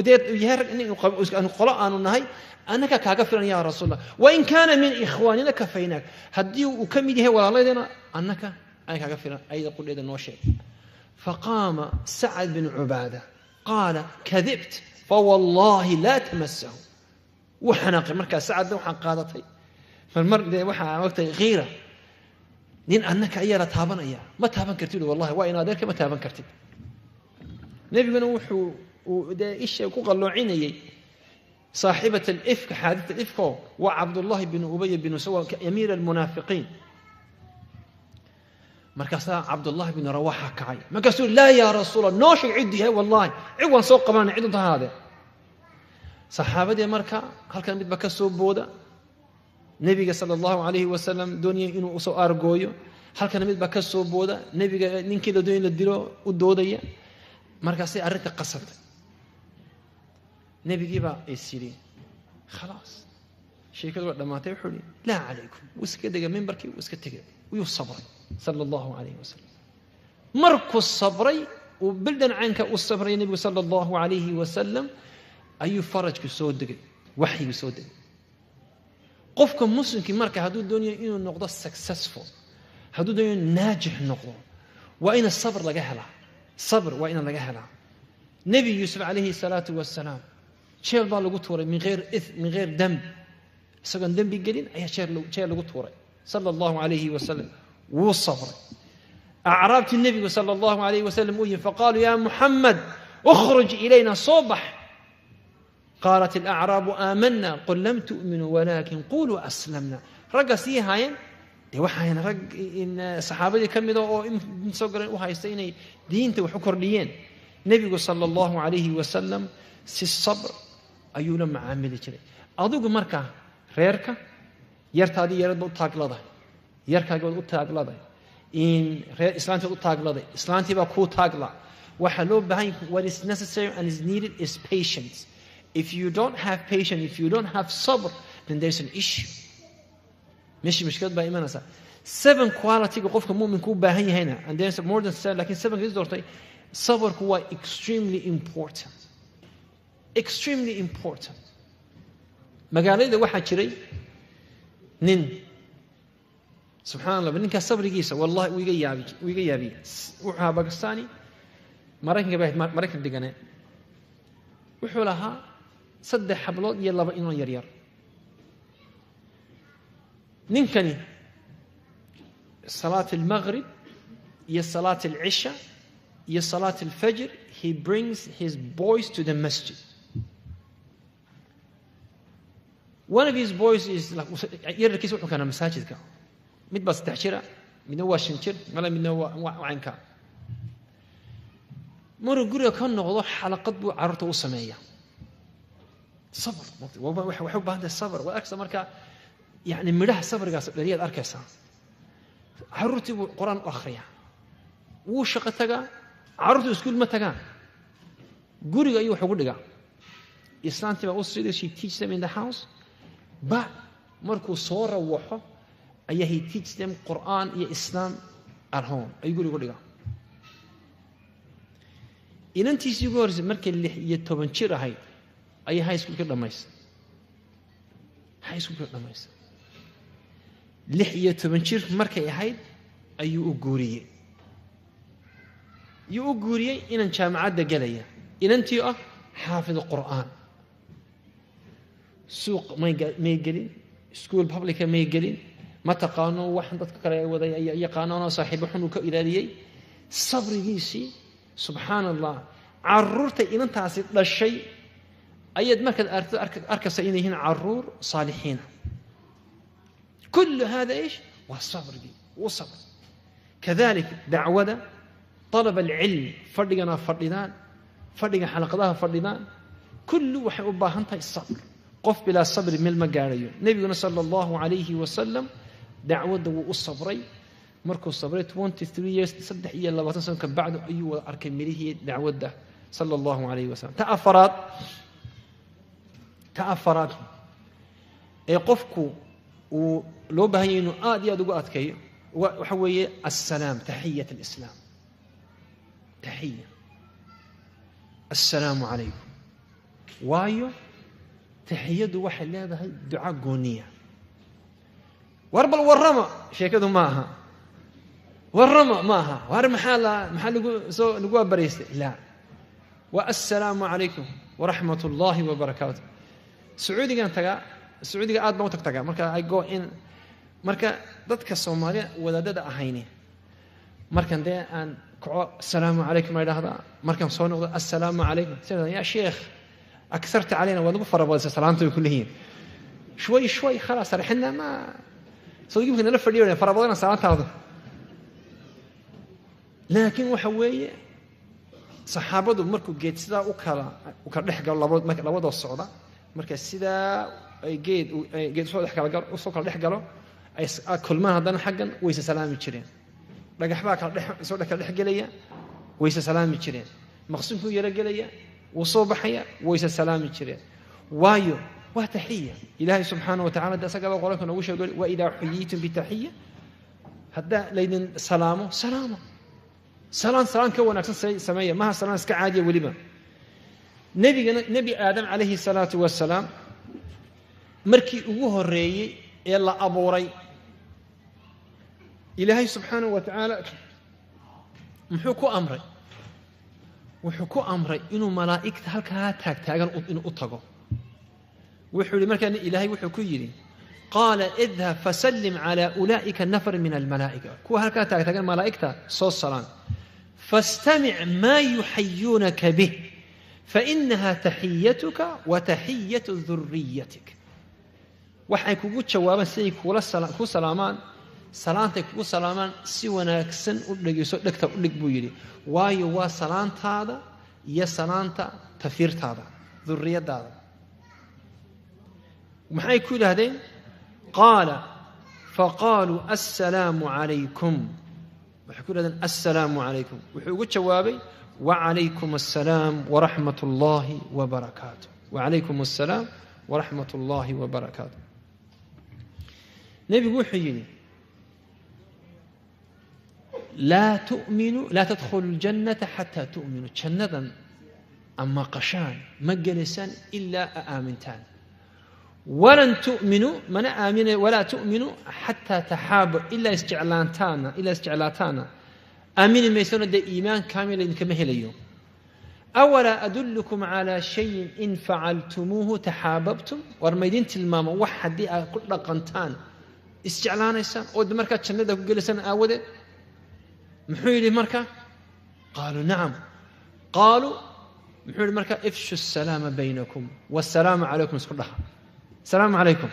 dee yahay rag qolo aanu nahay, annaka kaaga filan, ya Rasuul Allah. "Wain kaana min ikhwaanina kafaynaak." Haddii uu ka mid yahay walaaladena, annaka ay kaaga filan ayada qudheeda, noo sheeg. Faqaama Sacad bin Cubaada, qaala: "Kadibt, fawallahi laa tamasahu." Wuu xanaaqay markaa Sacadna. Waxaan qaadatay marmar dee waxaa ogtay khiira. Nin annaka ayaa la taabanaya, ma taaban kartid, wallahi waa in adeerka, ma taaban kartid. Nebiguna wuxuu uu dee isha ku qalloocinayey saaxibat alifka, xaadith alifko, waa Cabdullahi bin Ubay bin Sawa, amiir almunaafiqiin. Markaasaa Cabdullahi bin Rawaxa kacay. Markaasuu: "Laa, yaa Rasuula, noo sheeg cidduu yahay. Wallahi cid waan soo qabanay, cid unta haadee." Saxaabadii marka halkan midba ka soo booda, Nebiga sala Allahu calayhi wasalam doonaya inuu usoo aargooyo. Halkana midba ka soo booda, nebiga ninkii la doonaya in la dilo u doodaya. Markaasay arrinta qasabtay. Nebigiibaa is yidhi: "Khalaas, sheekadu waa dhammaatay." Wuxuu ihi: "Laa calaykum." Wuu iska degay mimbarkii, wuu iska tegay, wuyuu sabray sala Allahu calayhi wasalam. Markuu sabray, uu bildan caynka u sabray nebigu sala Allahu calayhi wasalam, ayuu farajku soo degay, waxyigu soo degay. Qofka muslimkii marka hadduu doonayo inuu noqdo successful, hadduu doonayo inuu naajix noqdo, waa ina sabr laga helaa. Sabr waa ina laga helaa. Nebi Yuusuf calayhi salaatu wasalaam jeel baa lagu tuuray min غير إثم, min غير demb. Isagoon dembi gelin ayaa jeel lagu tuuray sala Allahu calayhi wasalam. Wuu sabray. Acraabtii nebigu sala Allahu alayhi wasalam uu yimi, faqaaluu: "Ya Muxamed, ukhruj ilayna, soo bax." قالت الأعراب آمنا قل لم تؤمنوا ولكن قولوا أسلمنا. Ragga sii haayeen dee waxayn rag saxaabadii ka mida oo in soo galeen u haysta inay diinta wax u kordhiyeen. Nebigu sala Allahu calayhi wasalam si sabr ayuu la macaamili jiray. Adigu markaa reerka yartaadii yaradba u taagladay, yarkaagi baad u taagladay, in reer islaantii u taagladay, islaantii baa kuu taagla. Waxaa loo baahan, what is necessary and is needed is patience. If you don't have patience, if you don't have sabr, then there's an issue. Meeshii mushkilad baa imanaysa. Seven quality-ga qofka mu'minka u baahan yahayna, and there's more than seven, lakin seven is doortay, sabrku waa extremely important, extremely important. Magaalada waxaa jiray nin, subxaan Allah, ninkaas sabrigiisa wallahi uu iga yaabiyey. Wuxuu ahaa Bakistani, Maraykanka baa Maraykan degane. Wuxuu lahaa saddex hablood iyo laba inoo yaryar. Ninkani salaat almaghrib iyo salaat alcisha iyo salaat alfajr, he brings his boys to the masjid. One of his boys is yararkiisa wuxuu keenaa masaajidka. Mid baa 3 jira, midna waa 5 jir male, midna waa caynka. Maruu guriga ka noqdo, xalaqad buu carruurta u sameeyaa. Sabr waxay u baahan tahay, sabr waad arkaysaa. Marka yani midhaha sabrigaas dhaliyaad arkaysaa. Carruurtii buu Qur-aan u akhriyaa. Wuu shaqo tagaa, carruurtu iskuul ma tagaan, guriga ayuu wax ugu dhigaa. Islaantii baa u siday, she teach them in the house. Ba markuu soo rawaxo ayaa he teach them Qur'aan iyo Islam at home, ayuu guriga ugu dhigaa. Inantiisii ugu horreysay markay 16 jir ahayd ayay high schoolka dhamaysay, high schoolka dhamaysay. 16 jir markay ahayd ayuu u guuriyey, yuu u guuriyey inan jaamacadda gelaya. Inantii ah xaafid Qur'aan. Suuq may gelin, school publica may gelin, ma taqaano wax dadka kale ay wada yaqaanaanoo saaxiibo xun uu ka ilaaliyey. Sabrigiisii, subxaan Allah, caruurta inantaasi dhashay ayaad markaad aragto arkaysa inay yihiin caruur saalixiina. كل هذا ايش؟ Waa sabrigii, wuu sabr. Kadalik dacwada, طلب العلم, fadhigana fadhidaan, fadhiga xalaqadaha fadhidaan, kullu waxay u baahan tahay sabr. Qof bilaa sabri meel ma gaadhayo. Nebiguna sala allahu calayhi wasalam dacwadda wuu u sabray. Markuu sabray 23 years, 23 sano ka bacdu, ayuu wada arkay mirihii dacwadda sala allahu calayhi wasalam. Ta afaraad ee qofku uu loo baahan yahay inuu aad iyo aad ugu adkeeyo waxa weeye assalaam, taxiyat alislaam, taxiya assalaamu calaykum. Waayo, taxiyaddu waxay leedahay duca gooniya. War bal warrama, sheekadu ma aha warrama, ma aha war maxaa lagu soo lagu abaraystay. La, waa assalaamu calaykum waraxmat ullaahi wabarakaatu. Sacuudigan tagaa, Sacuudiga aad baan u tag tagaa. Marka I go in, marka dadka Soomaaliya wadaadada ahayni, markan dee aan kaco assalaamu calaykum a idhahdaa, markaan soo noqdo assalaamu calaykum. Sida yaa sheekh aksarta calayna, waad nagu farabadisay salaanta, way ku leeyihiin. Shway shway, khalaas, arxina ma soo nala fadhiyo farabadana salaantaadu. Laakiin waxa weeye, saxaabadu markuu geed sidaa u kala dhex galo marka labadoo socda, marka sidaa ay geed usoo dhex kala galo, usoo kala dhex galo, ay kulmaan, haddana xaggan wayse salaami jireen. Dhagax baa kala dhex soo kala dhex gelaya, wayse salaami jireen. Maqsuunkuu yaro gelaya, wuu soo baxaya, wayse salaami jireen. Waayo, waa taxiya. Ilaahay subxaana wa tacala de asagaba Qur-aanka noogu sheego: waidaa xuyiitum bitaxiya, haddaa laydin salaamo, salaama. Salaan salaan ka wanaagsan sameeya maha, salaan iska caadiya. Weliba nebigana, Nebi Aadam calayhi salaatu wasalaam, markii ugu horeeyey ee la abuuray, Ilaahay subxaanahu wa tacaala muxuu ku amray? Wuxuu ku amray inuu malaa'igta halkaa taagtaagan inuu u tago. Wuxuu yihi markaa Ilaahay wuxuu ku yidhi: qaala idhab fasallim calaa ulaa'ika nafar min almalaa'ika, kuwa halkaa taagtaagan malaa'igta soo salaan, fastamic maa yuxayuunaka bih fainaha taxiyatuka wa taxiyatu duriyatik. Waxay kugu jawaabaan, siday ku salaamaan, salaantay kugu salaamaan si wanaagsan u dhegeyso, dhegta u dhig, buu yidhi. Waayo, waa salaantaada iyo salaanta tafiirtaada, duriyadaada. Maxay ku yidhaahdeen? Qaala faqaaluu assalaamu calaykum. Waxay ku yidhahdeen assalaamu calaykum. Wuxuu ugu jawaabay: wacalaykum assalaam waraxmat ullaahi wabarakaatu, wacalaykum assalaam waraxmat ullaahi wabarakaatu. Nebigu wuxuu yidhi: laa tu'minu, laa tadkhulu ljannata xataa tu'minu. Jannadan ama qashaan ma gelaysaan ilaa a aamintaan. Walan tu'minuu, mana aamina, walaa tu'minuu xataa taxaabu, ilaa isjeclaataana aamini maysano, dee iimaan kaamila idinkama helayo. Awalaa adullukum calaa shayin in facaltumuuhu taxaababtum? War maydin tilmaamo wax haddii aad ku dhaqantaan isjeclaanaysaan oo de markaa jannada ku gelaysaan aawadeed? Muxuu yidhi marka? Qaaluu nacam. Qaaluu, muxuu yidhi marka? Ifshu asalaama baynakum, wasalaamu calaykum isku dhaha. Asalaamu calaykum.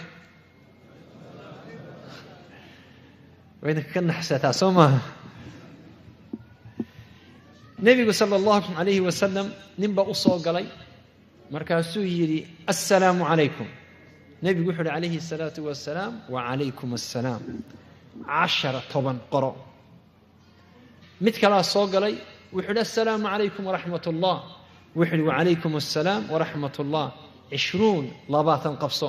Waa idinka ka naxsataa, soo maaha? Nebigu sala allahu calayhi wasalam nin baa u soo galay, markaasuu yidhi assalaamu calaykum. Nebigu wuxu uhi calayhi asalaatu wasalaam: wacalaykum assalaam. 10, 10 qoro. Mid kalaa soo galay, wuxuu yidhi assalaamu calaykum waraxmat ullah. Wuxuu yidhi wacalaykum assalaam waraxmat ullah. 20, 20 qabso.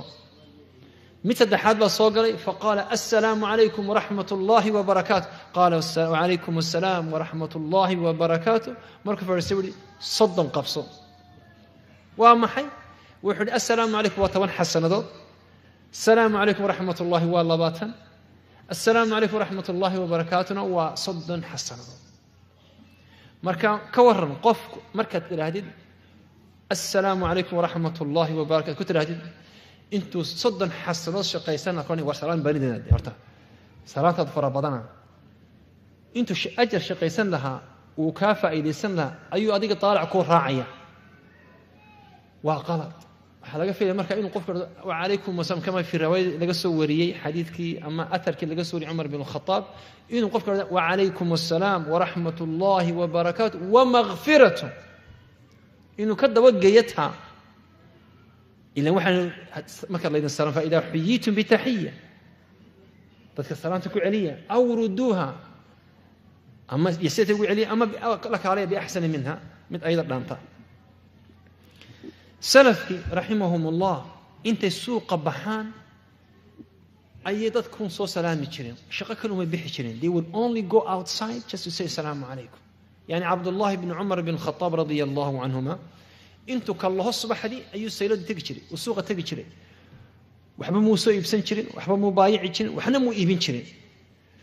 Mid saddexaad baa soo galay, faqaala assalaamu calaykum waraxmat ullaahi wabarakaatu. Qaala wacalaykum assalaam waraxmat ullaahi wabarakaatu. Markuu fadhiistay wuhi 30 qabso. Waa maxay? Wuxuu yidhi assalaamu calaykum waa 10 xasanadood, asalaamu calaykum waraxmat ullaahi waa 20, assalaamu calaykum waraxmat ullaahi wabarakaatuna waa 30 xasanadood. Marka ka waran qofku markaad tidhaahdid assalaamu calaykum waraxmat ullaahi wabarakatu ku tidhahdid, intuu 30 xasanood shaqaysana koni war salaan baridina horta salaantaad fara badana, intuu ajar shaqaysan lahaa uu kaa faa'iidaysan lahaa ayuu adiga daalac kuu raacaya. Waa qalad. Waxaa laga filaya marka inuu qofku wacalaykum asalaam, kama fi riwaayad laga soo wariyey, xadiidkii ama atharkii laga soo wariyey Cumar bin Khataab, inuu qofku wacalaykum assalaam waraxmat ullaahi wabarakaatu wamakfiratu, inuu ka dabageeyo taa. Ilan waxaan marka laydin salaam, fa idaa xuyiitum bitaxiya, dadka salaamta ku celiya, aw rudduuha, ama yaseta ugu celiya, ama la kaalaya biaxsani minha, mid ayada dhaanta. Salafkii raximahum ullah intay suuqa baxaan ayay dadkun soo salaami jireen, shaqo kale umay bixi jireen. They would only go outside just to say asalaamu calaykum. Yani Cabdullahi bn Cumar bin Khataab radia allahu canhuma intuu kallaho subaxdii ayuu saylada tegi jiray, uu suuqa tegi jiray. Waxba muu soo iibsan jirin, waxba muu baayici jirin, waxna muu iibin jirin.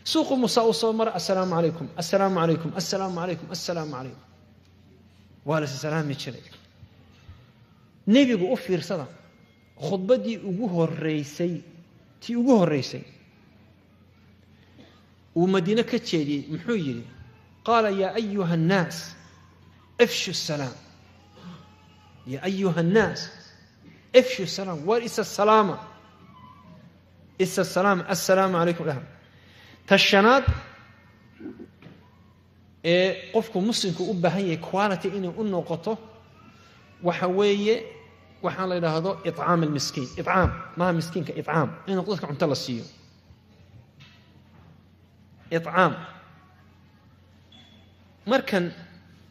Suuqu musaa u soo mara, assalaamu calaykum, assalaamu calaykum, assalaamu calaykum, assalaamu calaykum, waa la salaami jiray. Nebigu u fiirsada, khudbaddii ugu horeysay, tii ugu horreysay uu Madiine ka jeediyey, muxuu yidhi? Qaala yaa ayuha annaas afshu salaam, yaa ayuha annaas afshu salaam, war isa salaama, isa salaama, assalaamu calaykum dhaha. Ta shanaad ee qofku muslimku u baahan yahay quality inay u noqoto waxa weeye waxaan la yidhaahdo icaam almiskiin. Icaam maha miskiinka, icaam in dadka cunto la siiyo. Icaam markan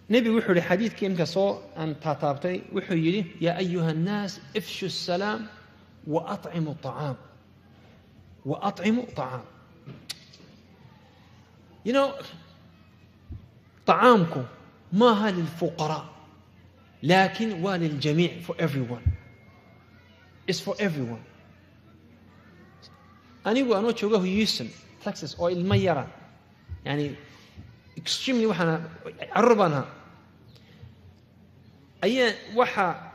nebigu wuxuu yihi xadiidkii imka soo aan taataabtay, wuxuu yidhi yaa ayuha annaas ifshu asalaam wa acimu acaam, wa acimu acaam. طacaamku maaha lilfuqaraa, laakin waa liljamiic, for everyone, is for everyone. Anigu anoo jooga Houston, Texas, oo ilmo yara, yani extremely waxaan carruur baan ahaa, ayaa waxaa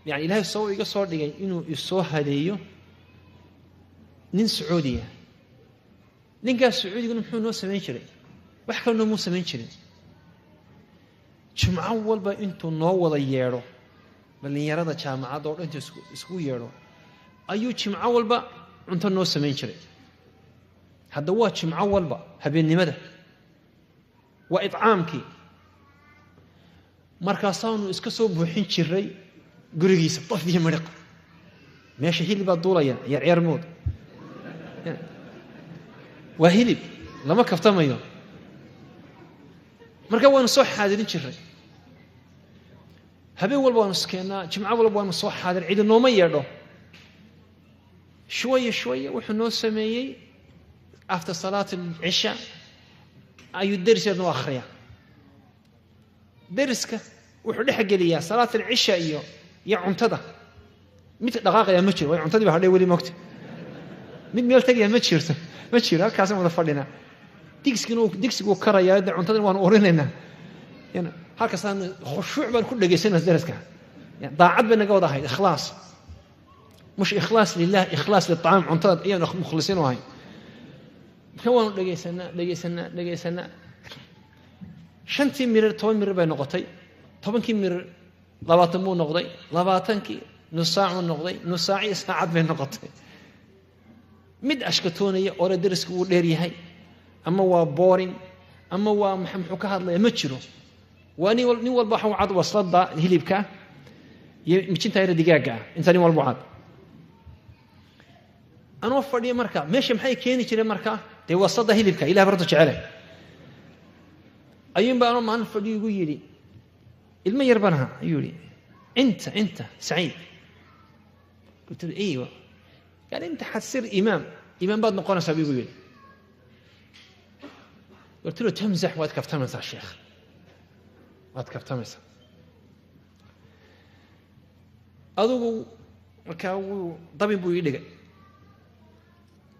yani Ilaahay soo iga soo dhigay inuu isoo hadeeyo nin Sacuudiya. Ninkaas Sacuudiguna muxuu noo samayn jiray? Wax kale noomuu samayn jirin. Jumco walba intuu noo wada yeedho dhallinyarada jaamacadda oo dhan, intuu isku yeedho, ayuu jimco walba cunto noo samayn jiray. Hadda waa jimco walba habeennimada, waa icaamkii. Markaasaanu iska soo buuxin jiray gurigiisa daf iyo midhiq. Meesha hilib baa duulaya, ciyaar mood, waa hilib, lama kaftamayo. Marka waanu soo xaadirin jiray habeen walba, waanu iskeennaa jimco walba, waanu soo xaadir, cidi nooma yeedho. Shwaya shwaya wuxuu noo sameeyey, after salaat alcisha ayuu deriskeed noo akhriyaa. Deriska wuxuu dhex geliyaa salaat alcisha iyo cuntada. Mid dhaqaaqaya ma jiro, way cuntadii ba hadhay weli moogta. Mid meel tegaya ma jirto, ma jiro, halkaasaan wada fadhinaa. Digsigina digsiguu karayaa, de cuntadina waanu urinaynaa. Halkaasaan khushuuc baan ku dhegaysanayna deriska. Daacad bay naga wada ahayd, ikhlaas, mush ikhlaas lilah, ikhlaas liطcaam, cuntada ayaan mukhlisiin u ahay. Marka waanu dhegaysanaa, dhegaysanaa, dhegaysanaa. 5-tii mirir 10 mirir bay noqotay, 10-kii mirir 20 buu noqday, 20-kii nus saacuu noqday, nus saaciyo saacad bay noqotay. Mid ashkatoonaya ore deriska wuu dheer yahay, ama waa boring, ama waa muxuu ka hadlaya, ma jiro. Waa nin walba waxa u cad waslada hilibka iyo mijinta yara digaagga ah, inta nin walba u cad. Anoo fadhiya marka meesha, maxay keeni jireen marka? Dee waslada hilibka ilah barta jecele. Ayuunba anoo maalin fadhiyo igu yidhi, ilmo yar baan ahaa, ayuu yidhi: inta inta Saciid. قلت له ايوه. قال انت حتصير امام، imaam baad noqonaysaa buu igu yidhi. قلت له تمزح، waad kaftamaysaa sheekh, waad kaftamaysaa adigu. Markaa wuu dabin buu ii dhigay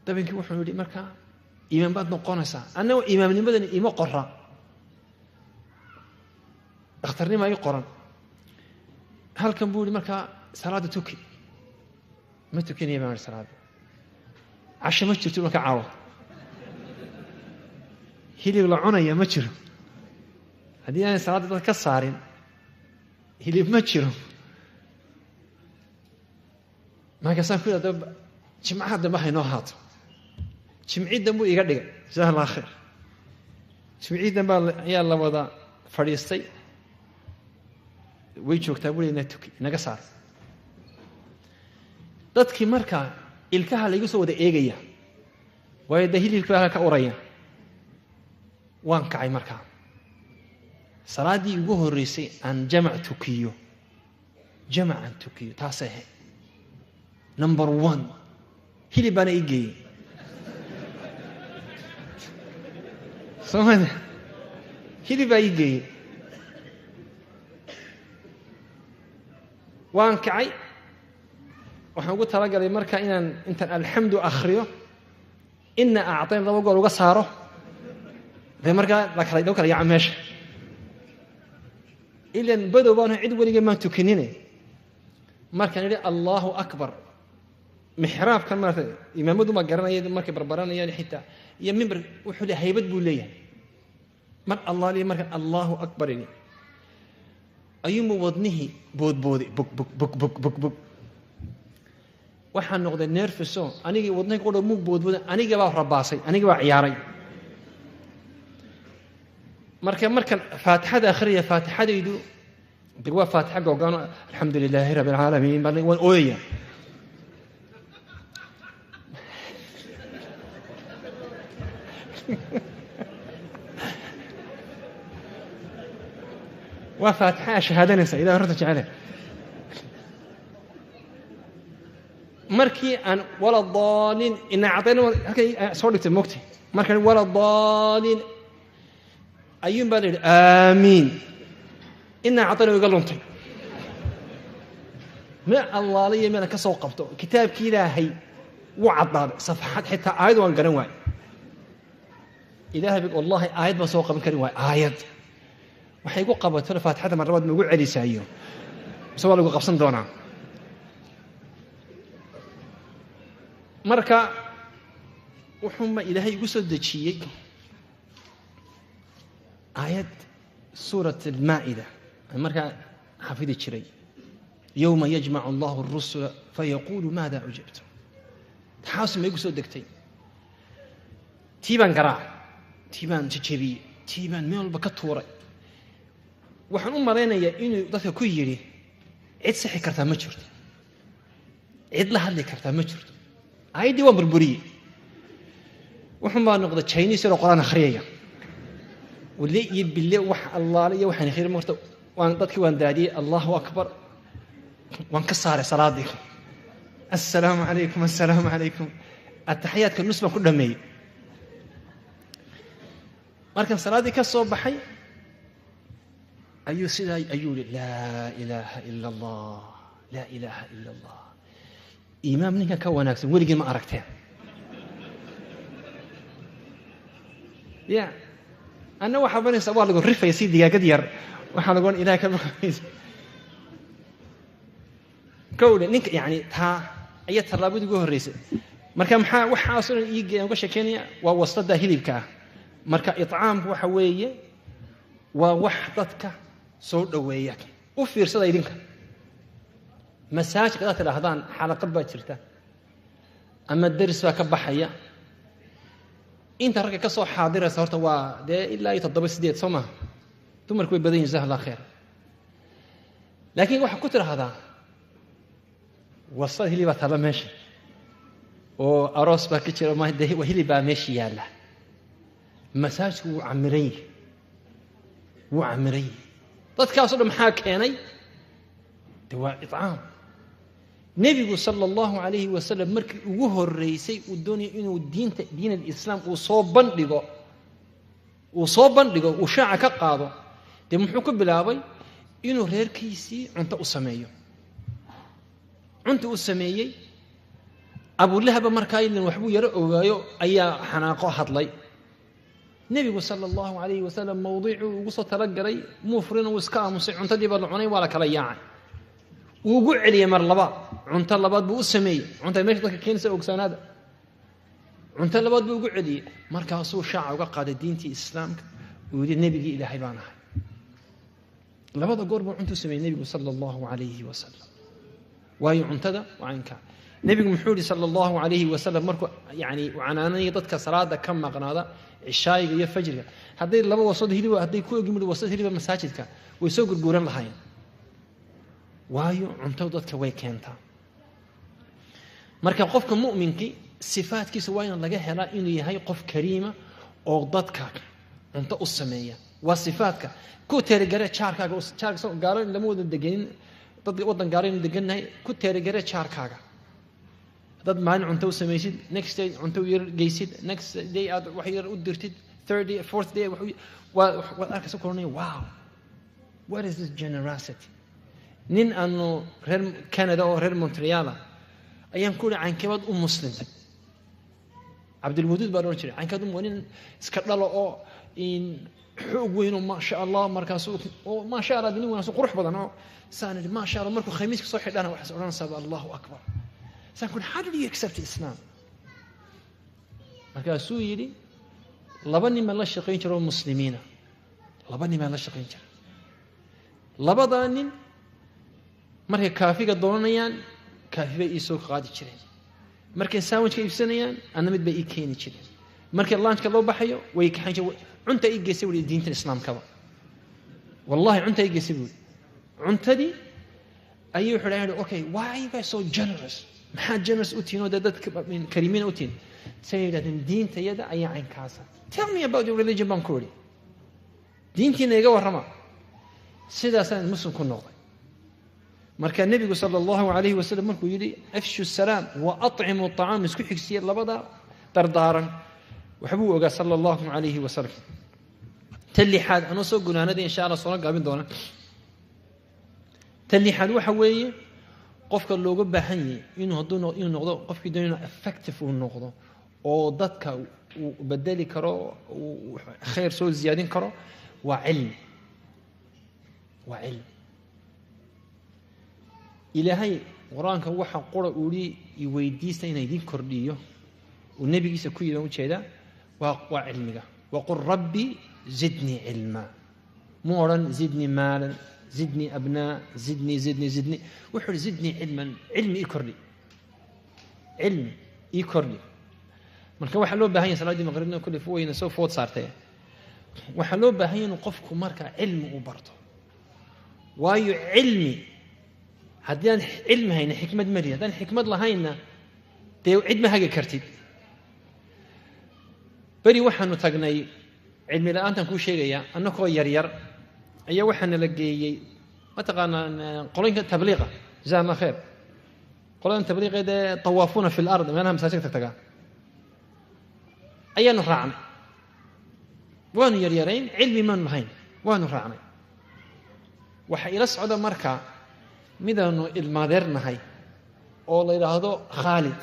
dabinkii. Wuxuu yidhi markaa imaam baad noqonaysaa. Annago imaamnimadani ima qora, dhakhtarnimaa ii qoran halkan buu yihi. Markaa salaadda tuki. Ma tukanaya baan ihi salaadda. Casho ma jirto marka caawa, hilib la cunaya ma jiro. Haddii aanay salaadda dad ka saarin, hilib ma jiro. Markaasaan ku yidhi jimcaha dambe haynoo haato. Jimcii dambuu iga dhigay, jazaah allah khayr. Jimcii dambe ayaa la wada fadhiistay. Way joogtaa buri, ina tuki, inaga saar. Dadkii markaa ilkaha laygu soo wada eegaya, waayo dee hilibkii baa ka uraya. Waan kacay markaa, salaaddii ugu horreysay aan jamac tukiyo, jamacan tukiyo, taasay ahayd number 1. Hilib baana ii geeyey, soomada hilib baa ii geeyey. Waan kacay, waxaan ugu talagalay marka inaan intaan alxamdu akhriyo, ina actayn 2 gool uga saaro, dee markaa loo kala yaaco meesha. Ilan badow baanu cid weligee maan tukanine. Markaan idhi allahu akbar, mixraabkan maarata imaamadu ma garanaya markay barbaranayaan xitaa, iyo mimbar wuxuu le haybad buu leeyahay. Mar allaaliya markaan allahu akbar idhi, ayuunba wadnihii boodbooday, bog bog bog bog bog bog. Waxaan noqday nerfiso, anigii wadnihii qudho muu boodbooday, anigii baa rabaasay, anigii baa ciyaaray. Marka markan faatixada akhriya, faatixadaydu de waa faatixa googaano, alxamdu lilaahi rabbi alcaalamiin, baan waan ooyaya. Waa faatixa shahaadanaysa ilah horta jecele. Markii aan wala daaliin ina cadayna halkay soo dhigtay mogtay, markaan wala daaliin ayuun baa la yidhi aamiin, inaa cadayna iga luntay. Meel allaaliya meelan ka soo qabto kitaabkii ilaahay wuu caddaaday, safxad xitaa aayad waan garan waayey. Ilahay wallahi aayad baan soo qaban karin waay. Aayad waxay igu qabato faatixada mar labaad ma ugu celisaayo, mise waa lagu qabsan doonaa? Marka wuxuuma ilaahay igu soo dejiyey aayad suurat almaa'ida aan markaa xafidi jiray, yowma yajmacu allahu arusula fayaquulu maada ujibtum. Taxaasuma igu soo degtay, tii baan garaacay, tii baan jejebiyey, tii baan meel walba ka tuuray. Waxaan u malaynayaa inuu dadka ku yidhi cid sixi kartaa ma jirto, cid la hadli kartaa ma jirto. Aayaddii waan burburiyey. Wuxuun baa noqday Chinese yaroo qor-aan akhriyaya, wale iyo bille wax allaale iyo waxaan akhriya marta. Waan dadkii waan daadiyey, allahu akbar, waan ka saaray salaadii, assalaamu calaykum, assalaamu calaykum, ataxiyaadka nus baan ku dhameeyey. Markaan salaaddii ka soo baxay ayuu sidaa ayuu yihi laa ilaaha ila allah, laa ilaaha ila allah, imaam ninkan ka wanaagsan weligii ma aragteen. Ya anna waxaa banaysa waa lagu rifaya si digaagad yar, waxaa lagu ilahay ka baqaysa kowle ninka. Yani taa ayaa tallaabadii ugu horreysay. Marka maxaa waxaasoo dhan ii uga sheekeynaya? Waa wasladda hilibka ah. Marka icaamku waxa weeye waa wax dadka soo dhoweeya. U fiirsada idinka masaajidka hadaad tidhaahdaan xalaqad baa jirta ama deris baa ka baxaya, inta ragga ka soo xaadiraysa horta waa dee ilaa iyo 7 8, soo maha? Dumarku way badan yihin, jazaha allah khayr. Laakiin waxaa ku tidhaahdaa waslad hilib baa taalla meesha, oo aroos baa ka jira, ma dee hilib baa meesha yaalla, masaajidku wuu camiran yahi, wuu camiran yahi. Dadkaasoo dhan maxaa keenay? De waa icaam. Nebigu sala allahu calayhi wasalam markii ugu horreysay uu doonaya inuu diinta diin alislaam uu soo bandhigo, uu soo bandhigo, uu shaaca ka qaado, dee muxuu ku bilaabay? Inuu reerkiisii cunto u sameeyo. Cunta u sameeyey. Abulahaba markaa ilan waxbuu yaro ogaayo ayaa xanaaqo hadlay. Nebigu sala allahu calayhi wasalam mawdiicuu ugu soo talagalay muu furin, uu iska aamusay. Cuntadii baa la cunay, waa la kala yaacay. Wuu ugu celiyey mar labaad, cunto labaad buu u sameeyey. Cunta meesha dadka keenaysa ogsaanaada. Cunto labaad buu ugu celiyey, markaasuu shaaca uga qaaday diintii islaamka, uu yidhi nebigii ilaahay baan ahay. Labada goor buu cuntu sameeyey nebigu sala allahu calayhi wasalam. Waayo cuntada waa inkaa. Nebigu muxuu yihi sala allahu calayhi wasalam markuu yani canaananaya dadka salaada ka maqnaada cishaayiga iyo fajriga, hadday laba wasad hiliba hadday ku ogimid wasad hiliba masaajidka way soo gurguuran lahaayeen. Waayo cuntadu dadka way keentaa. Marka qofka mu'minkii sifaadkiisa waa in laga helaa inuu yahay qof kariima oo dadka cunto u sameeya. Waa sifaadka ku teerigare jaarkaaga, jaarka gaalo lama wada deganin, dad waddan gaalo aynu degannahay, ku teerigare jaarkaaga. Haddaad maalin cunto u samaysid, next day cunto u yar geysid, next day aad wax yar u dirtid, third day, fourth day, waad arkaysa koranaya, wow, what is this generosity? Nin aanu reer Canada oo reer Montreal ah ayaan ku ihi, caynkebaad u muslimtay? Cabdilwaduud baa odhan jiray. Caynkeed waa nin iska dhalo oo xoog weyn oo maasha Allah, markaasu oo maasha Allah nin wanaagsan, qurux badan, oo saan idhi maasha Allah, markuu khamiiska soo xidhana waxaas odhanaysaaba Allahu akbar. Saan ku idhi, how did you accept Islam? Markaasuu yidhi, laba nin baan la shaqayn jira oo muslimiina, laba nin baan la shaqayn jira. Labadaa nin markay kaafiga doonanayaan kaafi bay ii soo qaadi jireen, markay sandwichka iibsanayaan anna mid bay ii keeni jireen, markii lunchka loo baxayo way kaxayn jireen. Cunta ii geysay wuli diintan islaamkaba, wallahi cunta ii geysay buuri. Cuntadii ayuu wuxuu dhahay, okay, why are you guys so generous? Maxaa generous u tihiin oo dee dadka kariimiin u tihiin? Say yidhahdeen, diintayada ayaa caynkaasa. Tell me about your religion baan ku idhi, diintiina iga warrama. Sidaasaan muslim ku noqday. Marka nebigu sala allahu calayhi wasalam markuu yidhi afshu salaam wa atcimu acaam, isku xigsiye labada dardaaran, waxbuu ogaa sala allahu calayhi wasalam. Ta lixaad, anoo soo gunaanada insha Allah soona gaabin doona, ta lixaad waxa weeye qofka looga baahan yahay inuu hadduu inuu noqdo qofkii doon inuu effective uu noqdo oo dadka uu bedeli karo, uu khayr soo ziyaadin karo, waa cilmi, waa cilmi. Ilaahay qur-aanka waxa qura uu yidhi iweydiista inaan idin kordhiyo, uu nebigiisa ku yidhi baan ujeedaa, waa cilmiga. Waqul rabbi zidnii cilma. Mu odhan zidnii maalan, zidnii abnaa, zidnii zidnii zidnii. Wuxuu yidhi zidnii cilman, cilmi ii kordhi, cilmi ii kordhi. Marka waxaa loo baahan yahay, salaaddii maqribna kulli wayna soo food saartay, waxaa loo baahan yahay inuu qofku marka cilmi u barto. Waayo cilmi haddii aan cilmi hayna xikmad mali, haddaan xikmad lahaynna dee cid ma hagi kartid. Beri waxaanu tagnay, cilmi la-aantan kuu sheegayaa, annakoo yaryar ayaa waxaana la geeyey, mataqaanaa qoloyinka tabliiqa, jazaa allah khayr, qoladan tabliiqeed ee tawaafuuna fi lard, meelaha masaajidka tagtagaa ayaanu raacnay. Waanu yaryarayn, cilmi maanu lahayn, waanu raacnay. Waxaa ila socda marka midaanu ilmaadeernahay oo la yidhaahdo Khaalid,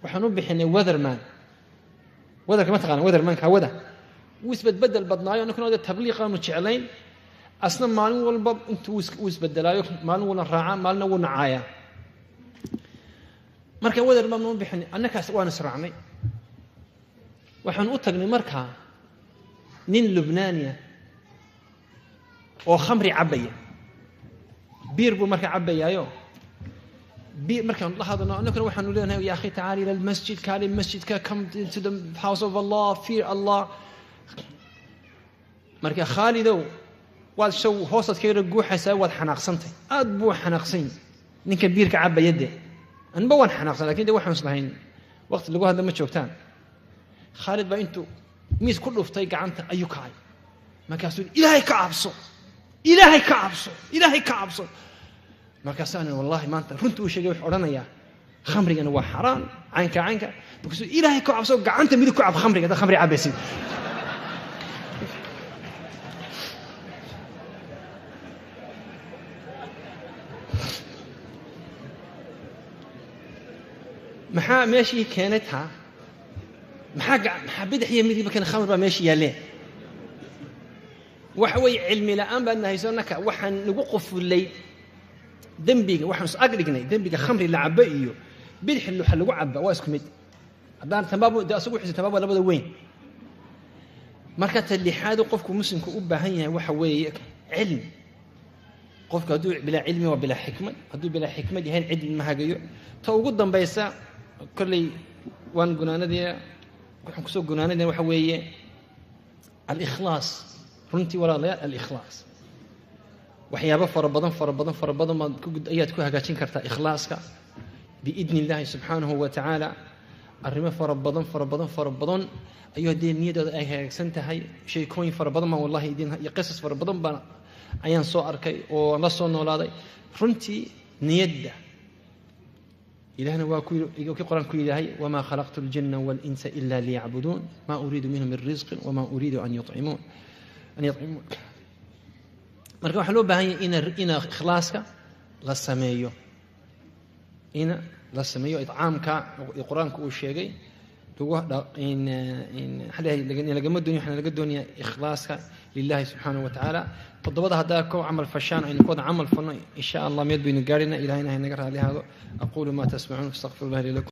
waxaan u bixinay weatherman. Weatherka ma taqana? Weathermanka hawada wuu isbedbedel badnaayo. Annakuna dee tabliiqaanu jeclayn, asna maalin walba intuu wuu isbedelaayo, maalin wuuna raacaa, maalina wuu nacaayaa. Marka weatherman u bixinay annakaas, waanu israacnay. Waxaan u tagnay markaa nin Lubnaaniya oo khamri cabbaya, biir buu marka cabbayaayo. Biir markaan la hadalno annaguna waxaanu leenahay, ya akhi, tacaal ila almasjid, kaali masjidka, come to the house of Allah, fear Allah. Marka Khaalidow waad show hoosaad ka yara guuxaysaa, waad xanaaqsantay. Aad buu xanaaqsan ninka biirka cabbaya. De anba waan xanaaqsan, lakin de waxaan islahayn waqti lagu hadla ma joogtaan. Khaalid baa intuu miis ku dhuftay gacanta ayuu kacay, markaasuu ilaahay ka cabso, ilaahay ka cabso, ilaahay ka cabso. Markaasaan wallahi maanta runta uu sheegay, wuxuu odhanayaa khamrigana waa xaaraan, caynka caynka. Markaasuu ilaahay ka cabso, gacanta midig ku cab khamriga haddaad khamri cabaysid. Maxaa meeshii keenay taa? Maxaa bidix iyo midigba keenay? Khamr baa meeshii yaalleen. Waxa weeye cilmi la'aan baan nahayso naka, waxaan nagu qufulay dembiga, waxaan is ag dhignay dembiga khamri la cabo iyo bidix waxa lagu caba waa isku mid. Haddaan tambaabo de asagu wuxuu tambaabo labada weyn. Marka ta lixaadu qofku muslimku u baahan yahay waxa weeye cilmi. Qofku hadduu bilaa cilmi waa bilaa xikmad, hadduu bilaa xikmad yahayn cid ma hagayo. Ta ugu dambaysa, kolley waan gunaanadii, waxaan kusoo gunaanadina waxa weeye alikhlaas. Runtii walaalayaal, alikhlaas waxyaabo fara badan fara badan fara badan baad ayaad ku hagaajin kartaa ikhlaaska. Biidni Illaahi subxaanahu wa tacaala, arrimo fara badan, fara badan, fara badan ayuu, haddii niyadooda ay hagaagsan tahay. Sheekooyin fara badan baan wallahi idin iyo qisas fara badan baan ayaan soo arkay oo la soo noolaaday runtii niyadda. Ilahna waa kii Qur-aan ku yidhaahay: "وما خلقت الجن والإنس إلا ليعبدون، ما أريد منهم من رزق وما أريد أن يطعمون." Marka waxaa loo baahan yahay ina ikhlaaska la sameeyo, ina la sameeyo iطcaamka Qur-aanka uu sheegay. Lagama dooniyo, waxaana laga doonayaa ikhlaaska lilahi subxaanahu wa tacaala. Toddobada haddaa ku camal fashaan, aynu ku wada camal falno, insha Allah meel baynu gaarhayna. Ilahayna haynaga raali ahaado. أقول ما تسمعون، أستغفر الله لي لكم.